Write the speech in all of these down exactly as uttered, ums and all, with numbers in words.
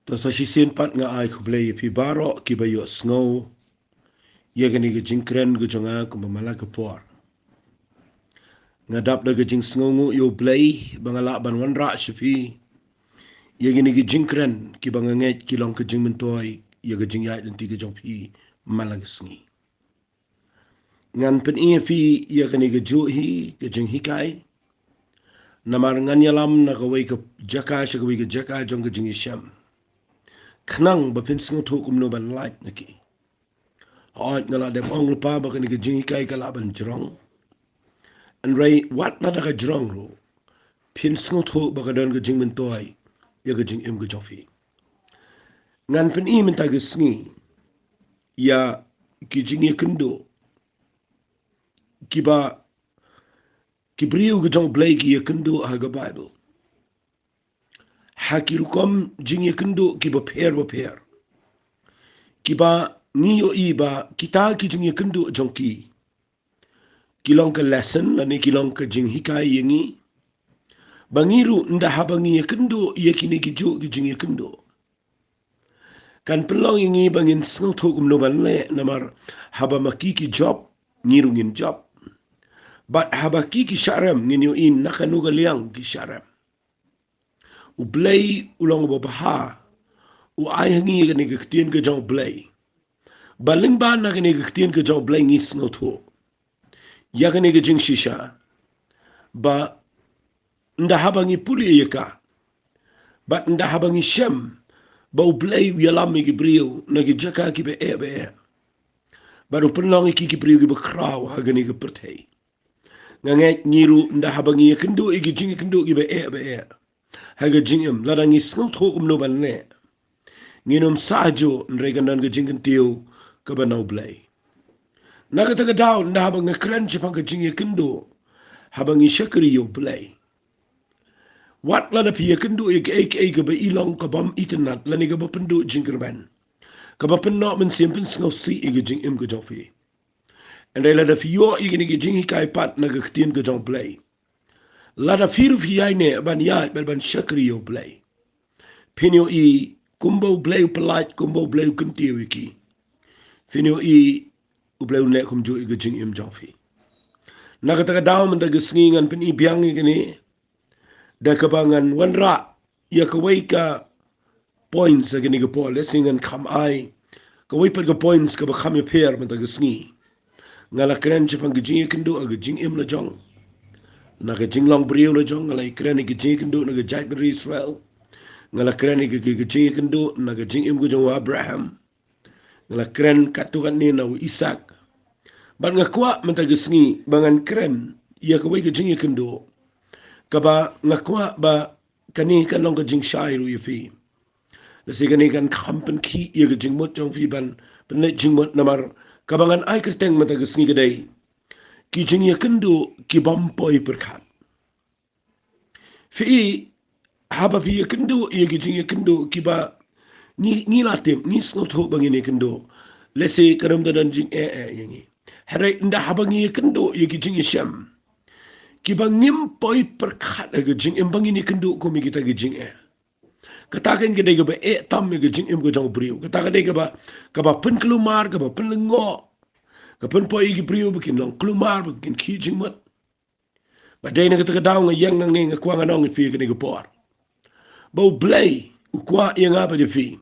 To sa shisien pat nga ai khublei ïa phi baroh kiba ïohsngew ïa kane ka jingkren ka jong nga kumba man la ka por. Nga dap da ka jingsngewnguh ïa U Blei ba nga lah ban wanrah sha phi ïa kane ka jingkren kiba nga ngeit ki long ka jingmyntoi ïa ka jingïaid lynti ka jong phi man la ka sngi. Ngan pyni ïa phi ïa kane kajuh hi ka jinghikai. Namar ngan ïalam na kawei ka jaka sha kawei ka jaka jong ka jingïashem. Khnang ba phin sngewthuh kumno ban lait na ki. Hooid, nga la dep ong lypa ba kane ka jinghikai ka lah ban jrong. Hynrei wat lada ka jrong ruh, phin sngewthuh ba ka don ka jingmyntoi ïa ka jingim ka jong phi. Ngan pyni mynta ka sngi ïa ki jingïakynduh kiba ki briew ka jong U Blei ki ïakynduh ha ka Baibl. Ha ki rukom jingïakynduh kiba pher bapher, kiba ngi ïohi ba kita ki jingïakynduh jong ki ki long ka lesson lane ki long ka jinghikai ïa ngi, ba ngi ruh ynda haba ngi ïakynduh ïa kine kijuh ki jingïakynduh, kan pynlong ïa ngi ba ngin sngewthuh kumno ban leh. Namar haba ma ki ki jop, ngi ruh ngin jop. Bad haba ki ki shah rem, ngin ïohi na kano ka liang ki shah rem. U Blei u long uba bha, u ai ha ngi kane ka ktien ka jong U Blei, ba lyngba na kane ka ktien ka jong U Blei ngi sngewthuh ïa kane ka jingshisha, ba ynda haba ngi pule ïa ka, bad ynda haba ngi shem ba U Blei u ïalam ïa ki briew na ki jaka kiba eh ba eh, bad u pynlong ïa ki ki briew kiba khraw ha kane ka pyrthei. Nga ngeit ngi ruh ynda haba ngi ïakynduh ïa ki jingïakynduh kiba eh ba eh ha ka jingim, lada ngi sngewthuh kumno ban leh, ngin ym sah juh, hynrei kan don ka jingkyntiew kaba na U Blei. Na kata ka daw, ynda haba nga kren shaphang ka jingïakynduh haba ngi shakri ïa U Blei, wat lada phi ïakynduh ïa kaei kaei kaba i long ka bym itynnad lane kaba pynduh jingkyrmen, kaba pynnoh mynsiem pynsngewsih ïa ka jingim ka jong phi. Hynrei lada phi ïoh ïa kine ki jinghikai pat na ka ktien ka jong U Blei, lada phi ruh phi ïaineh ban ïaid bad ban shakri ïa U Blei, phin ïohi kumba U Blei u pyllait, kumba U Blei u kyntiew ïa ki. Phin ïohi U Blei un leh kumjuh ïa ka jingim jong phi. Na kata ka daw mynta ka sngi ngan pyni biang ïa kane da kaba ngan wanrah ïa kawei ka points ha kane ka por. Lehse ngan kham ai kawei pat ka points kaba kham ïapher mynta ka sngi. Nga la kren shaphang ka jingïakynduh ha ka jingim la jong, na ka jinglong briew la jong. Nga la kren ïa ka jingïakynduh na ka jaitbynriew Israel. Nga la kren ïa ka, ka, ka jingïakynduh na ka jingim ka jong u Abraham. Nga la kren katto katne na u Isaak. Bad nga kwah mynta ka sngi ba ngan kren ïa kawei ka jingïakynduh kaba nga kwah ba kane kan long ka jingshai ruh ïa phi. Lehse kane kan kham pynkhih ïa ka jingmut jong phi ban pynleit jingmut, namar kaba ngan ai kyrteng mynta ka sngi ka dei ki jingïakynduh ki bym poi pyrkhat. Phi i, haba phi ïakynduh ïa ki jingïakynduh kiba ngi, ngi la tip, ngi sngewthuh ba ngin ïakynduh, lehse ka rem da don jingeh eh ïa ngi. Hynrei ynda haba ngi ïakynduh ïa ki jingïashem kiba ngim poi pyrkhat ha ka jingim, ba ngin ïakynduh kum ïa kita ki jingeh, kata kan ka dei kaba eh tam ïa ka jingim ka jong u briew. Kata ka dei kaba, kaba pynkulmar, kaba pynlyngngoh, ka pynpoi ïa ki briew ba kin long kulmar, ba kin khih jingmut. Bad dei na kata ka daw nga ïeng nangne, nga kwah ngan ong ïa phi kane ka por ba U Blei u kwah ïa nga bad ïa phi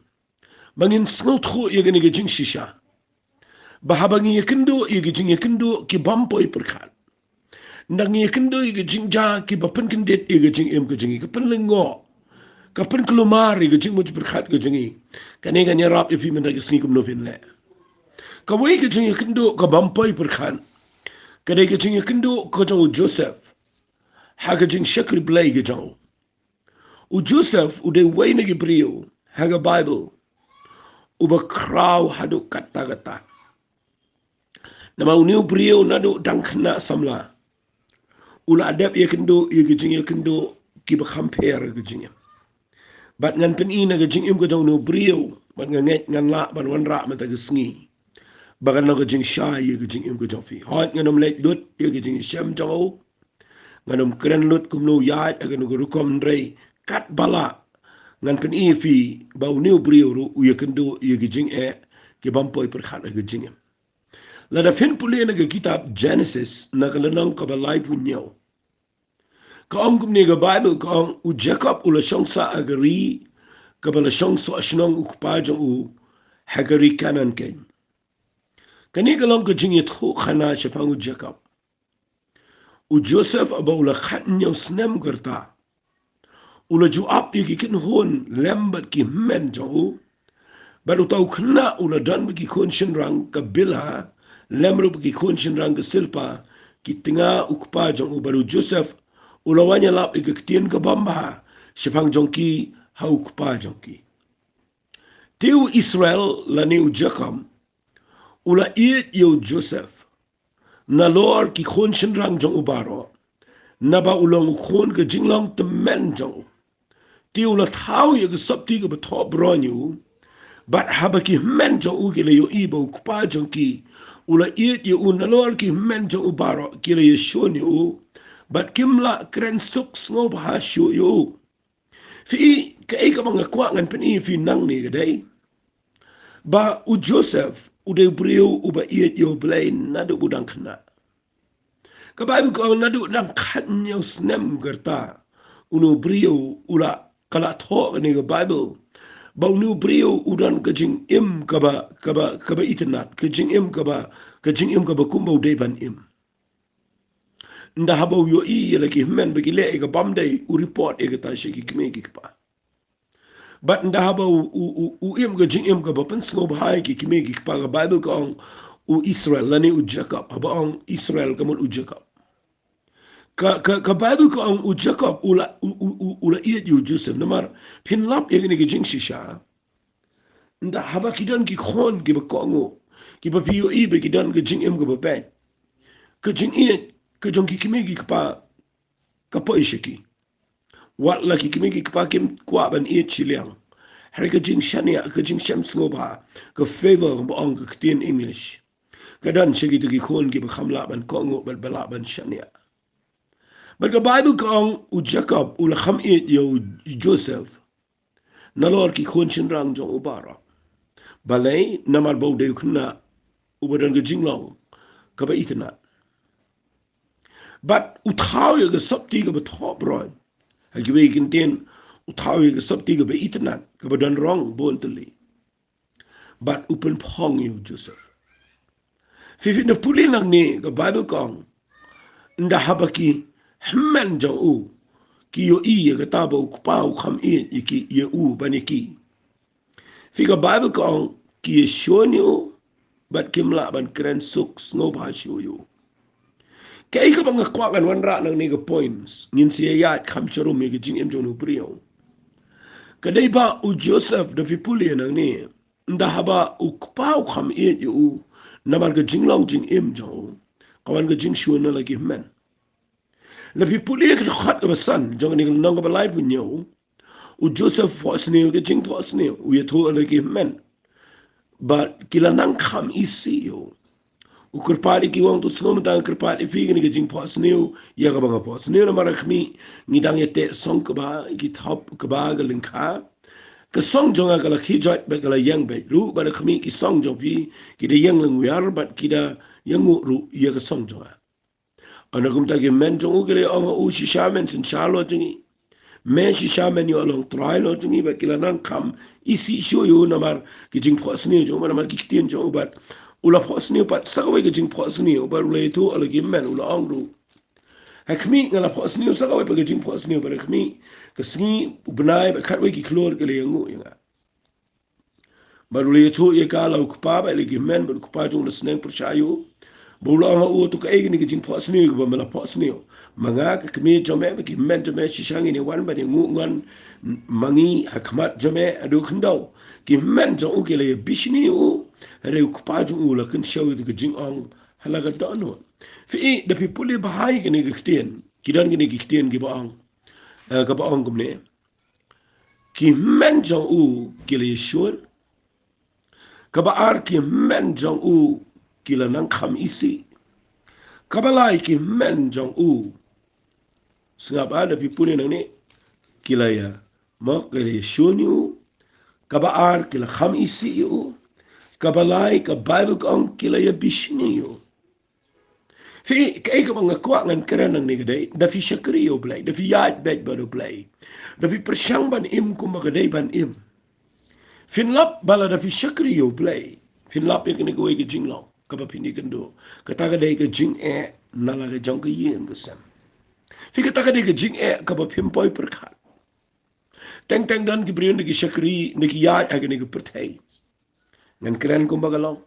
ba ngin sngewthuh ïa kane ka jingshisha, ba haba ngi ïakynduh ïa ki jingïakynduh ki bym poi pyrkhat, nda ngi ïakynduh ïa ki jingjia kiba pynkyndit ïa ka jingim ka jong ngi, ka pynlyngngoh, ka pynkulmar ïa ka jingmut jingpyrkhat ka jong ngi, kane kan ïarap ïa phi mynta ka sngi kumno phin leh. Kawei ka jingïakynduh ka bym poi pyrkhat ka dei ka jingïakynduh ka jong u Joseph ha ka jingshakri Blei ka jong u. U Joseph u dei uwei na ki briew ha ka Baibl uba khraw haduh katta katta. Namar une u briew naduh dang khynnah samla u la dep ïakynduh ïa ki jingïakynduh kiba kham pher ha ka jingim. Bad ngan pyni na ka jingim ka jong une u briew, bad nga ngeit ngan lah ban wanrah mynta ka sngi ba kan long ka jingshai ïa ka jingim ka jong phi. Hooid, ngan ym leit lut ïa ka jingshem jong u, ngan ym kren lut kumno u ïaid ha kano ka rukom, hynrei katba lah ngan pyni ïa phi ba une u briew ruh u ïakynduh ïa ki jingeh ki bym poi pyrkhat ha ka jingim. Lada phin pule na ka kitab Genesis na ka lynnong kaba laiphew hynñiew, ka ong kumne, ka Baibl ka ong, u Jakob u la shong sah ha ka ri kaba la shong soh shnong u kpa jong u, ha ka ri Kanaan keiñ. Kane ka long ka jingïathuhkhana shaphang u Jakob. U Joseph haba u la khathynñiew snem ka rta, u la ju ap ïa ki kynhun lem bad ki hynmen jong u. Bad uta u khynnah u la don bad ki khun shynrang ka Bilhah, lem ruh bad ki khun shynrang ka Silpah, ki tnga u kpa jong u. Bad u Joseph u la wan ïalap ïa ka ktien ka bym bha shaphang jong ki ha u kpa jong ki. Te u Israel lane u Jakob u la ïeit ïa u Joseph nalor ki khun shynrang jong u baroh, naba u long u khun ka jinglong tymmen jong u. Te u la thaw ïa ka sopti kaba thoh bron ïa u. Bad haba ki hynmen jong u ki la ïohi ba u kpa jong ki u la ïeit ïa u nalor ki hynmen jong u baroh, ki la ïashun ïa u bad kim lah kren suk sngewbha shuh ïa u. Phi i, kaei kaba nga kwah ngan pyni ïa phi nangne ka dei ba u Joseph u dei u briew uba ïeit ïa U Blei naduh ba u dang khynnah. Ka Baibl ka ong naduh u dang khathynñiew snem ka rta, une u briew u la, ka la thoh kane ka Baibl ba une u briew u don ka jingim kaba, kaba, kaba itynnad, ka jingim kaba, ka jingim kaba kumba u dei ban im. Ynda haba u ïohi ïa la ki hynmen ba ki leh ïa ka bym dei, u report ïa kata sha ki kmie ki kpa. Bad ynda haba u, u, u, u im ka jingim kaba pynsngewbha ïa ki kmie ki kpa, ka Baibl ka ong u Israel, lane u Jakob, haba ong Israel ka mut u Jakob. Ka, ka, ka Baibl ka ong u Jakob u la, u, u, u, u la ïeit ïa u Joseph, namar phin lap ïa kane ka jingshisha. Ynda haba ki don ki khun kiba kohnguh, kiba phi ïohi ba ki don ka jingim kaba beit, ka jingïeit ka jong ki kmie ki kpa ka poi sha ki. Wat la ki kmie ki kpa kim kwah ban ïeit shiliang, hynrei ka jingshaniah, ka jingshem sngewbha, ka favor kaba ong ka ktien English, ka don sha kita ki khun kiba kham lah ban kohnguh bad ba lah ban shaniah. Bad ka Baibl ka ong u Jakob u la kham ïeit ïa u Joseph nalor ki khun shynrang jong u baroh. Balei? Namar ba u dei u khynnah uba don ka jinglong kaba itynnad. Bad u thaw ïa ka sopti kaba thoh bron. Ha kiwei ki ktien, u thaw ïa ka sopti kaba itynnad, kaba don rong bun tylli. Bad u pynphong ïa u Joseph. Phi, phin da pule nangne, ka Baibl ka ong, ynda haba ki hynmen jong u ki ïohi ïa kata ba u kpa u kham ïeit ïa ki, ïa u ban ïa ki. Phi, ka Baibl ka ong ki ïashun ïa u bad kim lah ban kren suk sngewbha shuh ïa u. Kaei kaba nga kwah ngan wanrah nangne, ka points, ngin sa ïaid kham sharum ïa ka jingim jong une u briew, ka dei ba u Joseph, da phi pule nangne, ynda haba u kpa u kham ïeit ïa u namar ka jinglong jingim jong u, ka wan ka jingshun na la ki hynmen. La phi pule ka dkhot kaba san jong kane ka lynnong kaba laiphew hynñiew, u Joseph u phohsniew ka jingphohsniew, u ïathuh ïa la ki hynmen. Bad ki la nang kham isih ïa u. U kyrpad ïa ki, u ong, to sngewbha, nga kyrpad ïa phi, kane ka jingphohsniew ïa kaba nga phohsniew, namar ha khmih ngi dang ïateh song kba, ki thop kba ka lyngkha. Ka song jong nga ka la khie joit bad ka la ïeng beit ruh, bad ha khmih ki song jong phi ki da ïeng lyngwiar bad ki da ïangnguh ruh ïa ka song jong nga. Ynda kumta ki hynmen jong u ki la ong ha u, shisha men synshar lor jong ngi. Me shisha men ïoh long trai lor jong ngi, bad ki la nang kham isih shuh ïa u namar ki jingphohsniew jong u, namar ki ktien jong u. Bad u la phohsniew pat sa kawei ka jingphohsniew, bad u la ïathuh ïa la ki hynmen, u la ong ruh, ha khmih nga la phohsniew sa kawei pat ka jingphohsniew, bad ha khmih ka sngi, u bnai bad khatwei ki khlur ki la ïangnguh ïa nga. Bad u la ïathuh ïa ka la u kpa bad la ki hynmen, bad u kpa jong u la sneng pyrshah ïa u. Bad u la ong ha u, to kaei kane ka jingphohsniew kaba me la phohsniew? Ma nga, ka kmie jong me bad ki hynmen jong me shisha ngin ïa wan ban ïanguh ngon ma ngi ha khmat jong me haduh khyndew. Ki hynmen jong u ki la ïabishni ïa u, hynrei u kpa jong u u la kynshew ïa ka jingong ha la ka dohnud. Phi i, da phi pule bha ïa kane ka ktien, ki don kine ki ktien kiba ong, eh, kaba ong kumne. Ki hynmen jong u ki la ïashun. Kaba ar, ki hynmen jong u ki la nang kham isih. Kaba lai, ki hynmen jong u, sngap, ah, da phi pule nangne, ki la ïa Mo, ki la ïashun ïa u. Kaba ar, ki la kham isih ïa u. Kaba lai, ka Baibl ka ong ki la ïabishni ïa u. Phi, kaei kaba nga kwah ngan kren hangne ka dei, da phi shakri ïa U Blei, da phi ïaid beit bad U Blei, da phi pyrshang ban im kumba ka dei ban im, phin lap ba lada phi shakri ïa U Blei, phin lap ïa kane kawei ka jinglong kaba phin ïakynduh. Kata ka dei ka jingeh na la ka jong ka ïing ka sem. Phi, kata ka dei ka jingeh kaba phim poi pyrkhat. Teng teng don ki briew da ki shakri, da ki ïaid ha kane ka pyrthei. Ngan kren kumba ka long.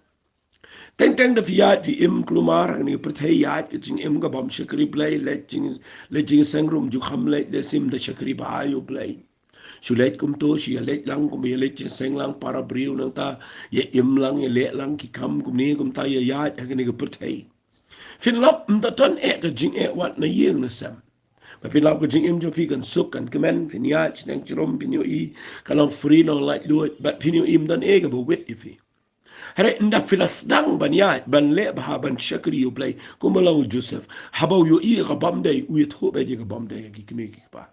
Teng teng da phi ïaid phi im kulmar ha kane ka pyrthei, ïaid ka jingim kaba ym shakri Blei, leit jing, leit jingseng ruh ym ju kham leit, leit sim da shakri bha ïa U Blei. Shu leit kumto, shu ïaleit lang kumba ïaleit jingseng lang para briew, nangta ïa im lang, ïaleh lang ki kam kumne kumta, ïa ïaid ha kane ka pyrthei. Phin lap ym da don eh ka jingeh wat na ïing na sem. Ba phin lap ka jingim jong phi kan suk kan kmen, phin ïaid shneng jrum, phin ïohi ka long free, long laitluid, bad phin ïohi ym don eh kaba wit ïa phi. Hynrei ynda phi la sdang ban ïaid, ban leh bha, ban shakri ïa U Blei kumba long u Joseph, haba u ïohi ïa ka bymdei, u ïathuh beit ïa ka bymdei ha ki kmie ki kpa.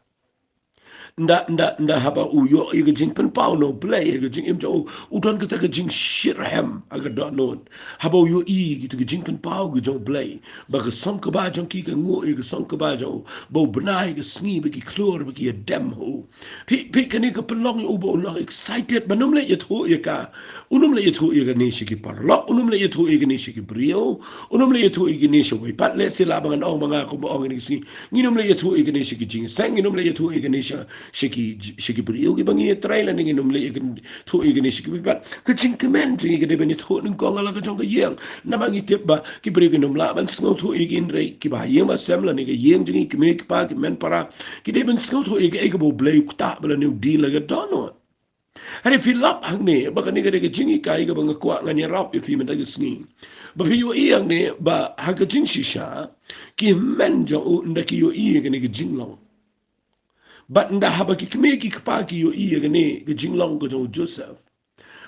Ynda, ynda, ynda haba u ïoh ïa ka jingpynpaw na U Blei ha ka jingim jong u, u don kata ka jingshitrhem ha ka dohnud. Haba u ïohi ïa kito ki jingpynpaw ka jong U Blei, ba ka song kba jong ki ka nguh ïa ka song kba jong u, ba u bna ïa ka sngi ba ki khlur, ba ki ïadem ha u. Phi, phi, kane ka pynlong ïa u ba un long excited, ba un ym leit ïathuh ïa ka. Un ym leit ïathuh ïa kane sha ki paralok, un ym leit ïathuh ïa kane sha ki briew, un ym leit ïathuh ïa kane sha uwei pat. Lehse lah ba ngan ong ma nga kumba ong ïa kane ka sngi, ngin ym leit ïathuh ïa kane sha ki jingïaseng, ngin ym leit ïathuh ïa kane sha, sha ki, sha ki briew kiba ngi ïatrei, lane ngin ym leit ïa kan, thuh ïa kane sha ki briew pat. Ka jingkmen jong ngi ka dei ban ïathuh nyngkong ha la ka jong ka ïing. Namar ngi tip ba ki briew kin ym lah ban sngewthuh ïa ki, hynrei kiba ha ïing ba sem lane ka ïing jong ngi, ki kmie ki kpa, ki hynmen para, ki dei ban sngewthuh ïa kaei kaba U Blei u ktah bad lane u deal ha ka dohnud. Hynrei phi lap hangne ba kane ka dei ka jinghikai kaba nga kwah ngan ïarap ïa phi mynta ka sngi. Ba phi ïohi hangne ba ha ka jingshisha ki hynmen jong u, ynda ki ïohi ïa kane ka jinglong, bad ynda haba ki kmie ki kpa ki ïohi ïa kane ka jinglong ka jong u Joseph,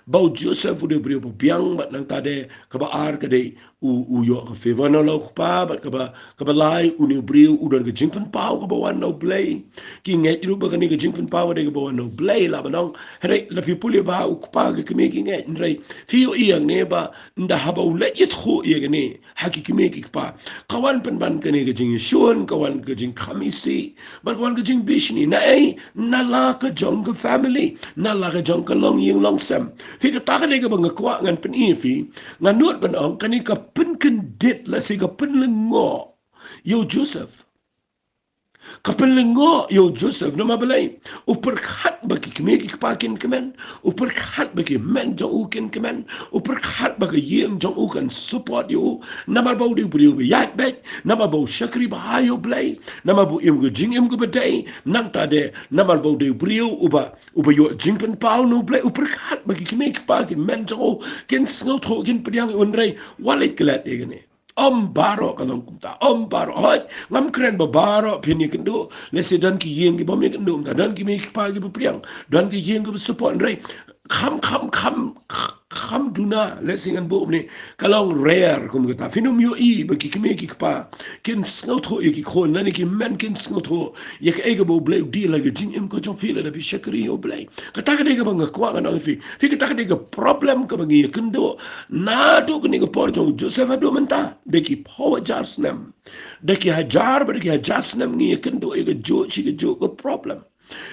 ba u Joseph u dei u briew ba biang, bad nangta de kaba ar ka dei u, u ïoh ka favor na la u kpa, bad kaba, kaba lai, une u briew u don ka jingpynpaw kaba wan na U Blei. Ki ngeit ruh ba kane ka jingpynpaw ka dei kaba wan na U Blei, lah ban ong. Hynrei lada phi pule ba u kpa, ki kmie ki ngeit, hynrei phi ïohi hangne ba ynda haba u leit ïathuh ïa kane ha ki kmie ki kpa, ka wan pynban kane ka jingïashun, ka wan ka jingkham isih, bad ka wan ka jingbishni. Na ei? Na la ka jong ka family, na la ka jong ka longïing longsem. Phi, kata ka dei kaba nga kwah ngan pyni ïa phi. Nga nud ban ong kane ka pynkyndit lane ka pynlyngngoh ïa u Joseph. Ka pynlyngngoh ïa u Joseph, namar balei? U pyrkhat ba ki kmie ki kpa kin kmen, u pyrkhat ba ki hynmen jong u kin kmen, u pyrkhat ba ka ïing jong u kan support ïa u. Namar ba u dei u briew ba ïaid beit, namar ba u shakri bha ïa U Blei, namar ba u im ka jingim kaba dei, nangta de namar ba u dei u briew uba, uba ïoh jingpynpaw na U Blei, u pyrkhat ba ki kmie ki kpa, ki hynmen jong u kin sngewthuh, kin pdiang ïa u. Hynrei wat leit klet ïa kane. Ym baroh ka long kumta, ym baroh. Hooid, ngam kren ba baroh phin ïakynduh. Lehse don ki ïing ki bym ïakynduh, ym don ki kmie ki kpa kiba pdiang, don ki ïing kiba support, hynrei kham, kham, kham, kham duna, lehse ngan buh kumne, ka long rare kum kata. Phin ym ïohi ba ki kmie ki kpa kin sngewthuh ïa ki khun, lane ki hynmen kin sngewthuh ïa kaei kaba U Blei u deal ha ka jingim ka jong phi lada phi shakri ïa U Blei. Kata ka dei kaba nga kwah ngan ong ïa phi. Phi, kata ka dei ka problem kaba ngi ïakynduh naduh kane ka por jong u Joseph haduh mynta, da ki phew hajar snem. Da ki hajar bad da ki hajar snem ngi ïakynduh ïa kajuh shi kajuh ka problem.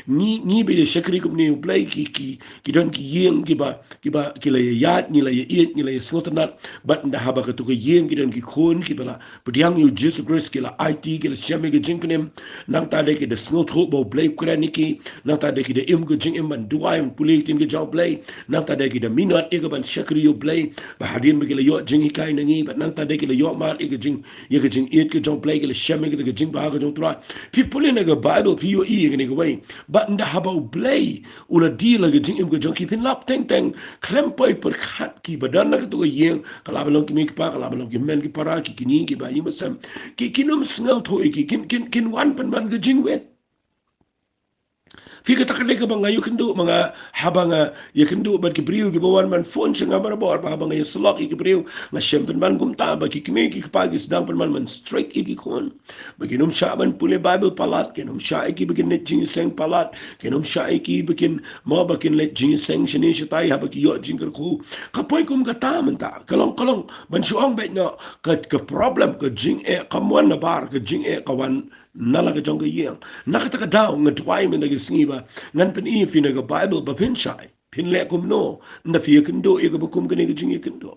Ngi, ngi ba ïa shakri kumne ïa U Blei, ki, ki, ki don ki ïing kiba, kiba, ki la ïaid, ngi la ïaieit, ngi la ïasngewtynnat. Bad ynda haba katto ka ïing ki don ki khun kiba la pdiang ïa u Jisu Khrist, ki la aiti, ki la shem ïa ka jingpynim, nangta de ki da sngewthuh ba U Blei u kren ïa ki, nangta de ki da im ka jingim ban duwai, ban pule ïa ka ktien ka jong U Blei, nangta de ki da minot ïa ka ban shakri ïa U Blei, ba hadien ba ki la ïoh jinghikai na ngi, bad nangta de ki la ïoh mad ïa ka jing, ïa ka jingïeit ka jong U Blei, ki la shem ïa ka jingbha ka jong U Trai. Phi pule na ka Baibl, phi ïohi ïa kane kawei. Bad ynda haba U Blei u la deal ha ka jingim ka jong ki, phin lap teng teng, khlem poi pyrkhat, kiba don na katto ka ïing, ka lah ban long ki kmie ki kpa, ka lah ban long ki hynmen ki para, ki kñi, kiba ha ïing ba sem, ki, kin ym sngewthuh ïa ki, kin, kin, kin wan pynban ka jingwit. Phi, kata ka dei kaba nga ïakynduh, ma nga, haba nga ïakynduh bad ki briew kiba wan ban phone sha nga barabor, ba haba nga ïasyllok ïa ki briew, nga shem pynban kumta, ba ki kmie ki kpa ki sdang pynban ban strict ïa ki khun. Ba kin ym shah ban pule Bible palat, kin ym shah ïa ki ba kin leit jingïaseng palat, kin ym shah ïa ki ba kin, mo, ba kin leit jingïaseng shane shatai haba ki ïoh jingkyrkhu. Ka poi kum kata mynta, ka long, ka long, ban shu ong beit noh, ka, ka problem, ka jingeh kam wan nabar, ka jingeh ka wan na la ka jong ka ïing. Na kata ka daw nga duwai mynta ka sngi ba ngan pyni ïa phi na ka Bible ba phin shai, phin leh kumno ynda phi ïakynduh ïa kaba kum kane ka jingïakynduh.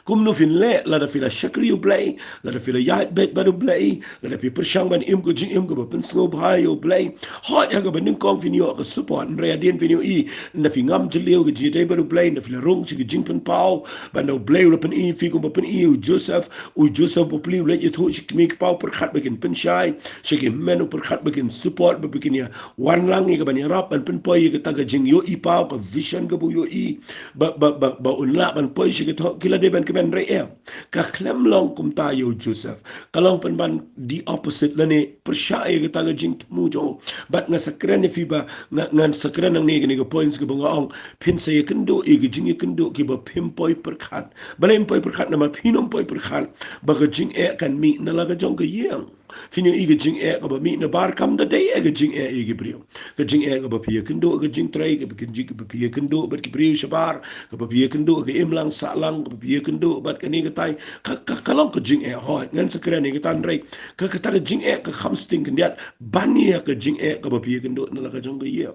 Kumno phin leh lada phi la shakri U Blei, lada phi la ïaid beit bad U Blei, lada phi pyrshang ban im ka jingim kaba pynsngewbha ïa U Blei. Hooid, ha kaba nyngkong phin ïoh ka support, hynrei hadien phin ïohi ynda phi ngam jylliew ka jingïadei bad U Blei, ynda phi la rung sha ka jingpynpaw, ba ynda U Blei u la pyni ïa phi kumba pyni ïa u Joseph, u Joseph bapli u leit ïathuh sha ki kmie ki kpa, u pyrkhat ba kin pynshai, sha ki hynmen u pyrkhat ba kin support, ba, ba kin ïa wan lang ïa ka ban ïarap ban pynpoi ïa kata ka jingïohi paw, ka vision kaba u ïohi, ba, ba, ba, ba un lah ban poi sha kata, ki la dei ban kmen, hynrei em. Ka khlem long kumta ïa u Joseph. Ka long pynban the opposite, lane pyrshah ïa kata ka jingthmu jong u. Bad nga sa kren ïa phi ba, nga, ngan sa kren nangne kane ka points kaba nga ong, phin sa ïakynduh ïa ka jingïakynduh kiba phim poi pyrkhat. Balei phim poi pyrkhat? Namar phin ym poi pyrkhat ba ka jingeh kan mih na la ka jong ka ïing. Phin ïohi ka jingeh kaba mih nabar kam da dei eh ka jingeh ïa ki briew. Ka jingeh kaba phi ïakynduh ka jingtrei, kaba kin jing, kaba phi ïakynduh bad ki briew shabar, kaba phi ïakynduh ka imlang sahlang, kaba phi ïakynduh bad kane katai. Ka, ka, ka long ka jingeh, hooid, ngan sa kren ïa kata, hynrei ka, kata ka jingeh ka kham sting khyndiat ban ïa ka jingeh kaba phi ïakynduh na la ka jong ka ïing.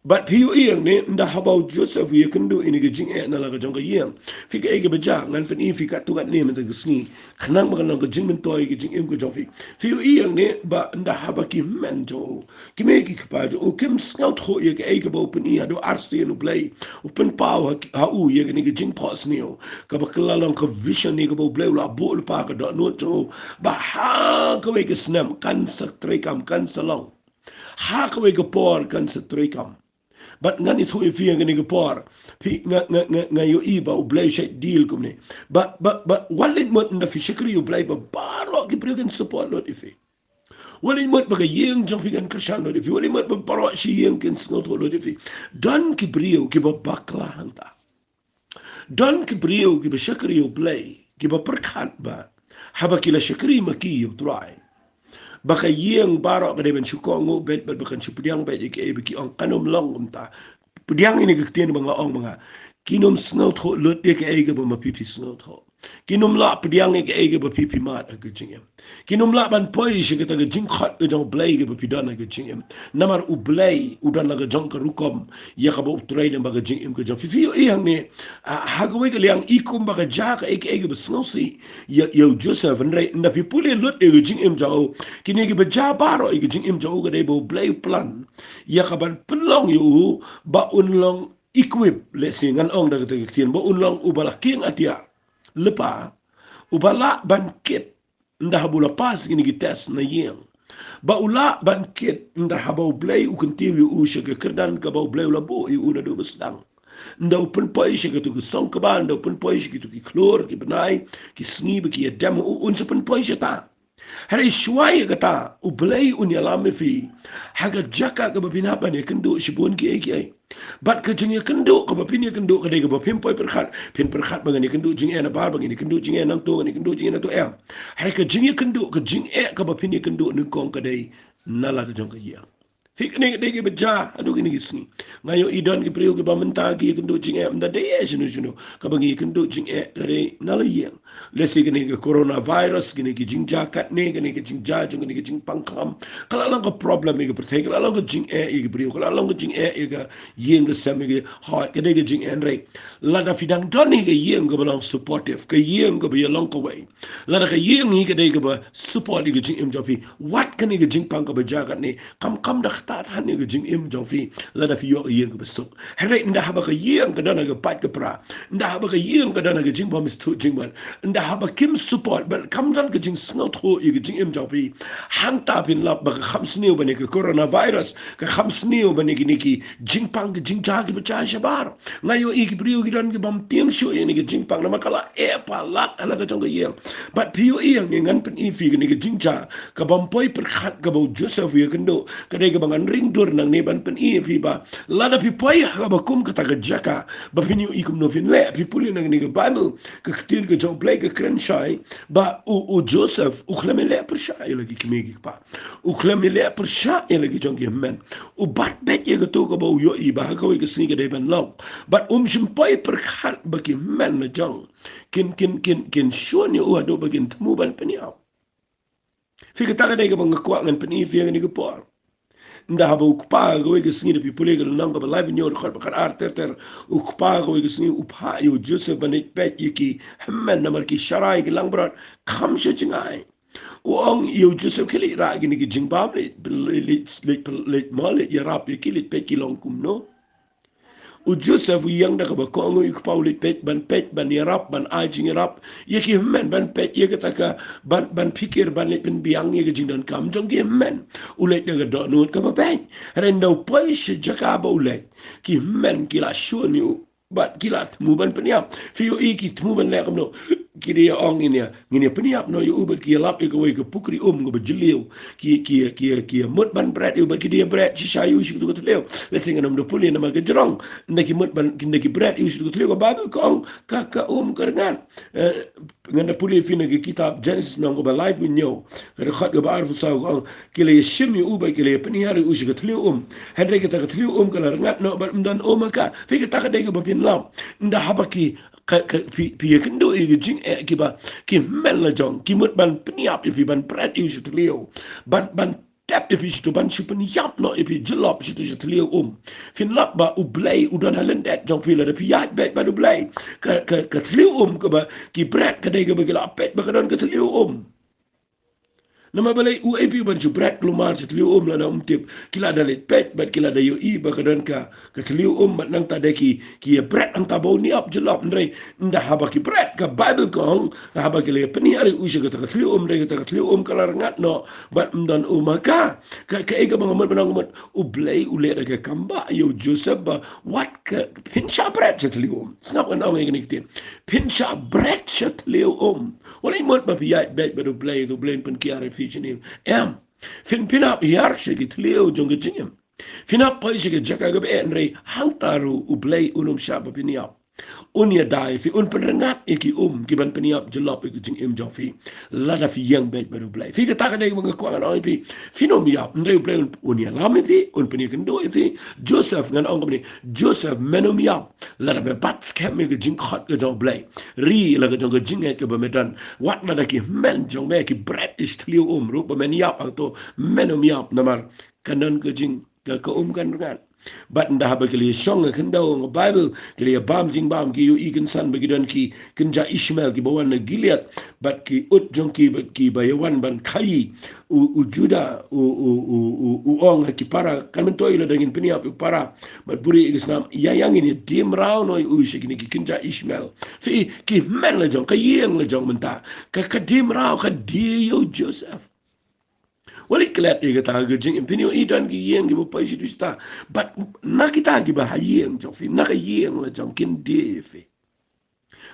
Bad phi ïohi hangne, ynda haba u Joseph u ïakynduh ïa kane ka jingeh na la ka jong ka ïing, phi, kaei kaba jia, ngan pyni ïa phi katto katne mynta ka sngi, khnang ba kan long ka jingmyntoi ïa ka jingim ka jong phi. Phi ïohi hangne ba ynda haba ki hynmen jong u, ki kmie ki kpa jong u, kim sngewthuh ïa kaei kaba u pyni. Haduh arsien U Blei u pynpaw ha, ha u ïa kane ka jingphohsniew, kaba ka la long ka vision ïa kaba U Blei u la buh lypa ha ka dohnud jong u, ba ha kawei ka snem kan sa treikam, kan sa long. Ha kawei ka por kan sa treikam. Bad ngan ïathuh ïa phi ha kane ka por, phi, nga, nga, nga, nga ïohi ba U Blei u shait deal kumne. Ba, ba, ba wat leit mut ynda phi shakri U Blei ba baroh ki briew kin support lut ïa phi. Wat leit mut ba ka ïing jong phi kan kyrshan lut ïa phi. Wat leit mut ba baroh shi ïing kin sngewthuh lut ïa phi. Don ki briew kiba bakla hangta. Don ki briew kiba shakri U Blei, kiba pyrkhat ba haba ki la shakri ma ki ïa U Trai, ba ka ïing baroh ka dei ban shu kohnguh beit, bad ba kan shu pdiang beit ïa kaei ba ki ong. Kan ym long kumta. Pdiang ïa kane ka ktien ba nga ong, ba nga, kin ym sngewthuh lut ïa kaei kaba ma phi phi sngewthuh. Kin ym lah pdiang ïa kaei kaba phi phi mad ha ka jingim. Kin ym lah ban poi sha kata ka jingkhot ka jong U Blei kaba phi don ha ka jingim. Namar U Blei u don la ka jong ka rukom ïa kaba u trei lyngba ka jingim ka jong phi. Phi ïohi hangne, ah, ha kawei ka liang i kumba ka jia kaei kaei kaba sngewsih ïa, ïa u Joseph, hynrei ynda phi pule lut ïa ka jingim jong u, kine kiba jia baroh ïa ka jingim jong u ka dei ba U Blei u plan ïa ka ban pynlong ïa u ba un long equip, lehse ngan ong da kata ka ktien, ba un long uba la kieng atiar lypa, uba lah ban kit ynda haba u la pass kine ki test na ïing, ba u lah ban kit ynda haba U Blei u kyntiew ïa u sha ka kyrdan kaba U Blei u la buh ïa u naduh ba sdang. Ynda u pynpoi sha kito ki song kba, ynda u pynpoi sha kito ki khlur ki bnai, ki sngi ba ki ïadem, u, un sa pynpoi shata. Hynrei shuwa ïa kata, U Blei un ïalam ïa phi ha ka jaka kaba phin hap ban ïakynduh shibun kiei kiei. Bad ka jingïakynduh kaba phin ïakynduh ka dei kaba phim poi pyrkhat, phin pyrkhat ba ngan ïakynduh jingeh nabar, ba ngan ïakynduh jingeh nangto, ngan ïakynduh jingeh nangto, em. Hynrei ka jingïakynduh, ka jingeh kaba phin ïakynduh nyngkong ka dei na la ka jong ka ïing. Phi, kane ka dei kaba jia haduh kine ki sngi. Nga ïohi don ki briew kiba mynta ki ïakynduh jingeh, ym da dei eh shano shano. Kaba ngi ïakynduh jingeh ka dei na la ïing. Lehse kane ka coronavirus, kine ki jingjia katne, kine ki jingjia jong kine ki jingpang kham, ka la long ka problem ïa ka pyrthei, ka la long ka jingeh ïa ki briew, ka la long ka jingeh ïa ka ïing ka sem, ïa ka, hooid, ka dei ka jingeh, hynrei lada phi dang don ïa ka ïing kaba long supportive, ka ïing kaba ïalong kawei, lada ka ïing hi ka dei kaba support ïa ka jingim jong phi, wat kane ka jingpang kaba jia katne kam, kam da ktah than ïa ka jingim jong phi lada phi ïoh ka ïing kaba suk. Hynrei ynda haba ka ïing ka don ha ka pait ka pra, ynda haba ka ïing ka don ha ka jingbymsngewthuh jingmut, ynda haba kim support, bad kam don ka jingsngewthuh ïa ka jingim jong phi, hangta phin lap ba ka kham sniew ban ïa ka coronavirus, ka kham sniew ban ïa kine ki jingpang, ki jingjia kiba jia shabar. Nga ïohi ki briew ki don ki bym tieng shuh ïa kine ki jingpang namar ka la eh palat ha la ka jong ka ïing. Bad phi ïohi hangne, ngan pyni ïa phi kane ka jingjia ka bym poi pyrkhat kaba u Joseph u ïakynduh, ka dei kaba Ngan ring dur nangne ban pyni ïa phi ba lada phi poi ha kaba kum kata ka jaka ba phin ïohi kumno phin leh. Phi pule nangne ka Baibl, ka ktien ka jong U Blei ka kren shai ba u, u Joseph u khlem ïaleh pyrshah ïa la ki kmie ki kpa. U khlem ïaleh pyrshah ïa la ki jong ki hynmen. U bat beit ïa kato kaba u ïohi ba ha kawei ka sngi ka dei ban long. Bad um shym poi pyrkhat ba ki hynmen la jong kin, kin, kin, kin shun ïa u haduh ba kin thmu ban pynïap. Phi, kata ka dei kaba nga kwah ngan pyni ïa phi ha kane ka por. Ynda haba u kpa kawei ka sngi, da phi pule ka lynnong kaba lai, ba hynñiew, dkhot ba khatar ter ter, u kpa kawei ka sngi u phah ïa u Joseph ban leit peit ïa ki hynmen namar ki sharai ki langbrot kham sha jngai. U ong ïa u Joseph, khie leit rah kine ki jingbam, leit, leit, leit, leit, leit mo, leit ïarap ïa ki, leit peit ki long kumno. U Joseph u ïeng da kaba kohnguh, u kpa u leit peit, ban peit, ban ïarap, ban ai jingïarap ïa ki hynmen, ban peit ïa kata ka, ban, ban phikir, ban leit pynbiang ïa ka jingdonkam jong ki hynmen. U leit da ka dohnud kaba beit. Hynrei ynda u poi sha jaka ba u leit, ki hynmen ki la shun ïa u bad ki la thmu ban pynïap. Phi ïohi ki thmu ban leh kumno? Ki dei ïa ong, ngin ïa, ngin ïa pynïap noh ïa u, bad ki ïalap ïa kawei ka pukri um kaba jylliew. Ki, ki, ki, ki mut ban bret ïa u, bad ki dei ïa bret shisha ïa u sha katu ka thliew. Lehse ngan ym da pule namar ka jrong. Ynda ki mut ban, ynda ki bret ïa u sha katu ka thliew, ka Baibl ka ong ka, ka um ka rngat. Eh, ngan da pule ïa phi na ka kitab Genesis lynnong kaba lai, ba hynñiew, ka dkhot kaba arphew saw, ka ong, ki la ïashim ïa u bad ki la ïapynhiar ïa u sha ka thliew um. Hynrei kata ka thliew um ka la rngat noh bad ym don um ha ka. Phi, kata ka dei kaba pynlong. Ynda haba ki, ka, ka, phi, phi ïakynduh ïa ki jingeh kiba ki hynmen la jong ki mut ban pynïap ïa phi, ban bret ïa u sha thliew, ban, ban tep ïa phi shatu, ban shu pynïap noh ïa phi jyllop shatu sha thliew um. Phin lap ba U Blei u don ha lyndet jong phi. Lada phi ïaid beit bad U Blei, ka, ka, ka thliew um kaba ki bret ka dei kaba ki la peit ba ka don ka thliew um. Namar balei? Uei phi ban shu bret kulmar sha thliew um lada um tip? Ki la da leit peit bad ki la da ïohi ba ka don ka, ka thliew um, bad nangta de ki, ki ïa bret hangta ba un ïap jyllop. Hynrei ynda haba ki bret, ka Baibl ka ong, haba ki la ïapynhiar ïa u sha kata ka thliew um, hynrei kata ka thliew um ka la rngat noh bad ym don um ha ka. Ka, kaei kaba nga mut ban ong, nga mut U Blei u leh da ka kam ba ïa u Joseph ba wat ka, phin shah bret sha thliew um. Sngap, ngan ong ïa kane ka ktien. Phin shah bret sha thliew um. Wat lei mut ba phi ïaid beit bad U Blei, U Blei un pynkiar ïa phi shane. Em. Phin, phin hap hiar sha ki thliew jong ka jingim. Phin hap poi sha ka jaka kaba eh, hynrei hangta ruh U Blei un ym shah ba phin ïap. Un ïada ïa phi, un pynrngat ïa ki um ki ban pynïap jyllop ïa ka jingim jong phi. Lada phi ïeng beit bad U Blei. Phi, kata ka dei kaba nga kwah ngan ong ïa phi. Phin ym ïap, hynrei U Blei un, un ïalam ïa phi, un pynïakynduh ïa phi. Joseph, ngan ong kumne, Joseph, men ym ïap. Lada me bat skhem ïa ka jingkhot ka jong U Blei, ri la ka jong ka jingngeit kaba me don. Wat lada ki hynmen jong me ki bret ïa sha thliew um ruh, ba men ïap hangto, men ym ïap, namar ka don ka jing, ka, ka um kan rngat. Bad ynda haba ki la ïashong ha khyndew, ha ka Baibl, ki la ïabam jingbam, ki ïohi kynsan ba ki don ki kynja Ishmael kiba wan na Gilead, bad ki ut jong ki, bad kiba ïawan ban khaïi u, u Judah, u, u, u, u, u ong ha ki para, kan myntoi lada ngin pynïap ïa u para bad buhrieh ïa ki snam, ïa, ïa ngin ïa die mraw noh ïa u sha kine ki kynja Ishmael. Phi, ki hynmen la jong, ka ïing la jong mynta, ka, ka die mraw ka die ïa u Joseph. Wat leit klet ïa kata ka jingim. Phin ïohi don ki ïing kiba poi shatu shata. Bad na kita kiba ha ïing jong phi, na ka ïing la jong, kin die ïa phi.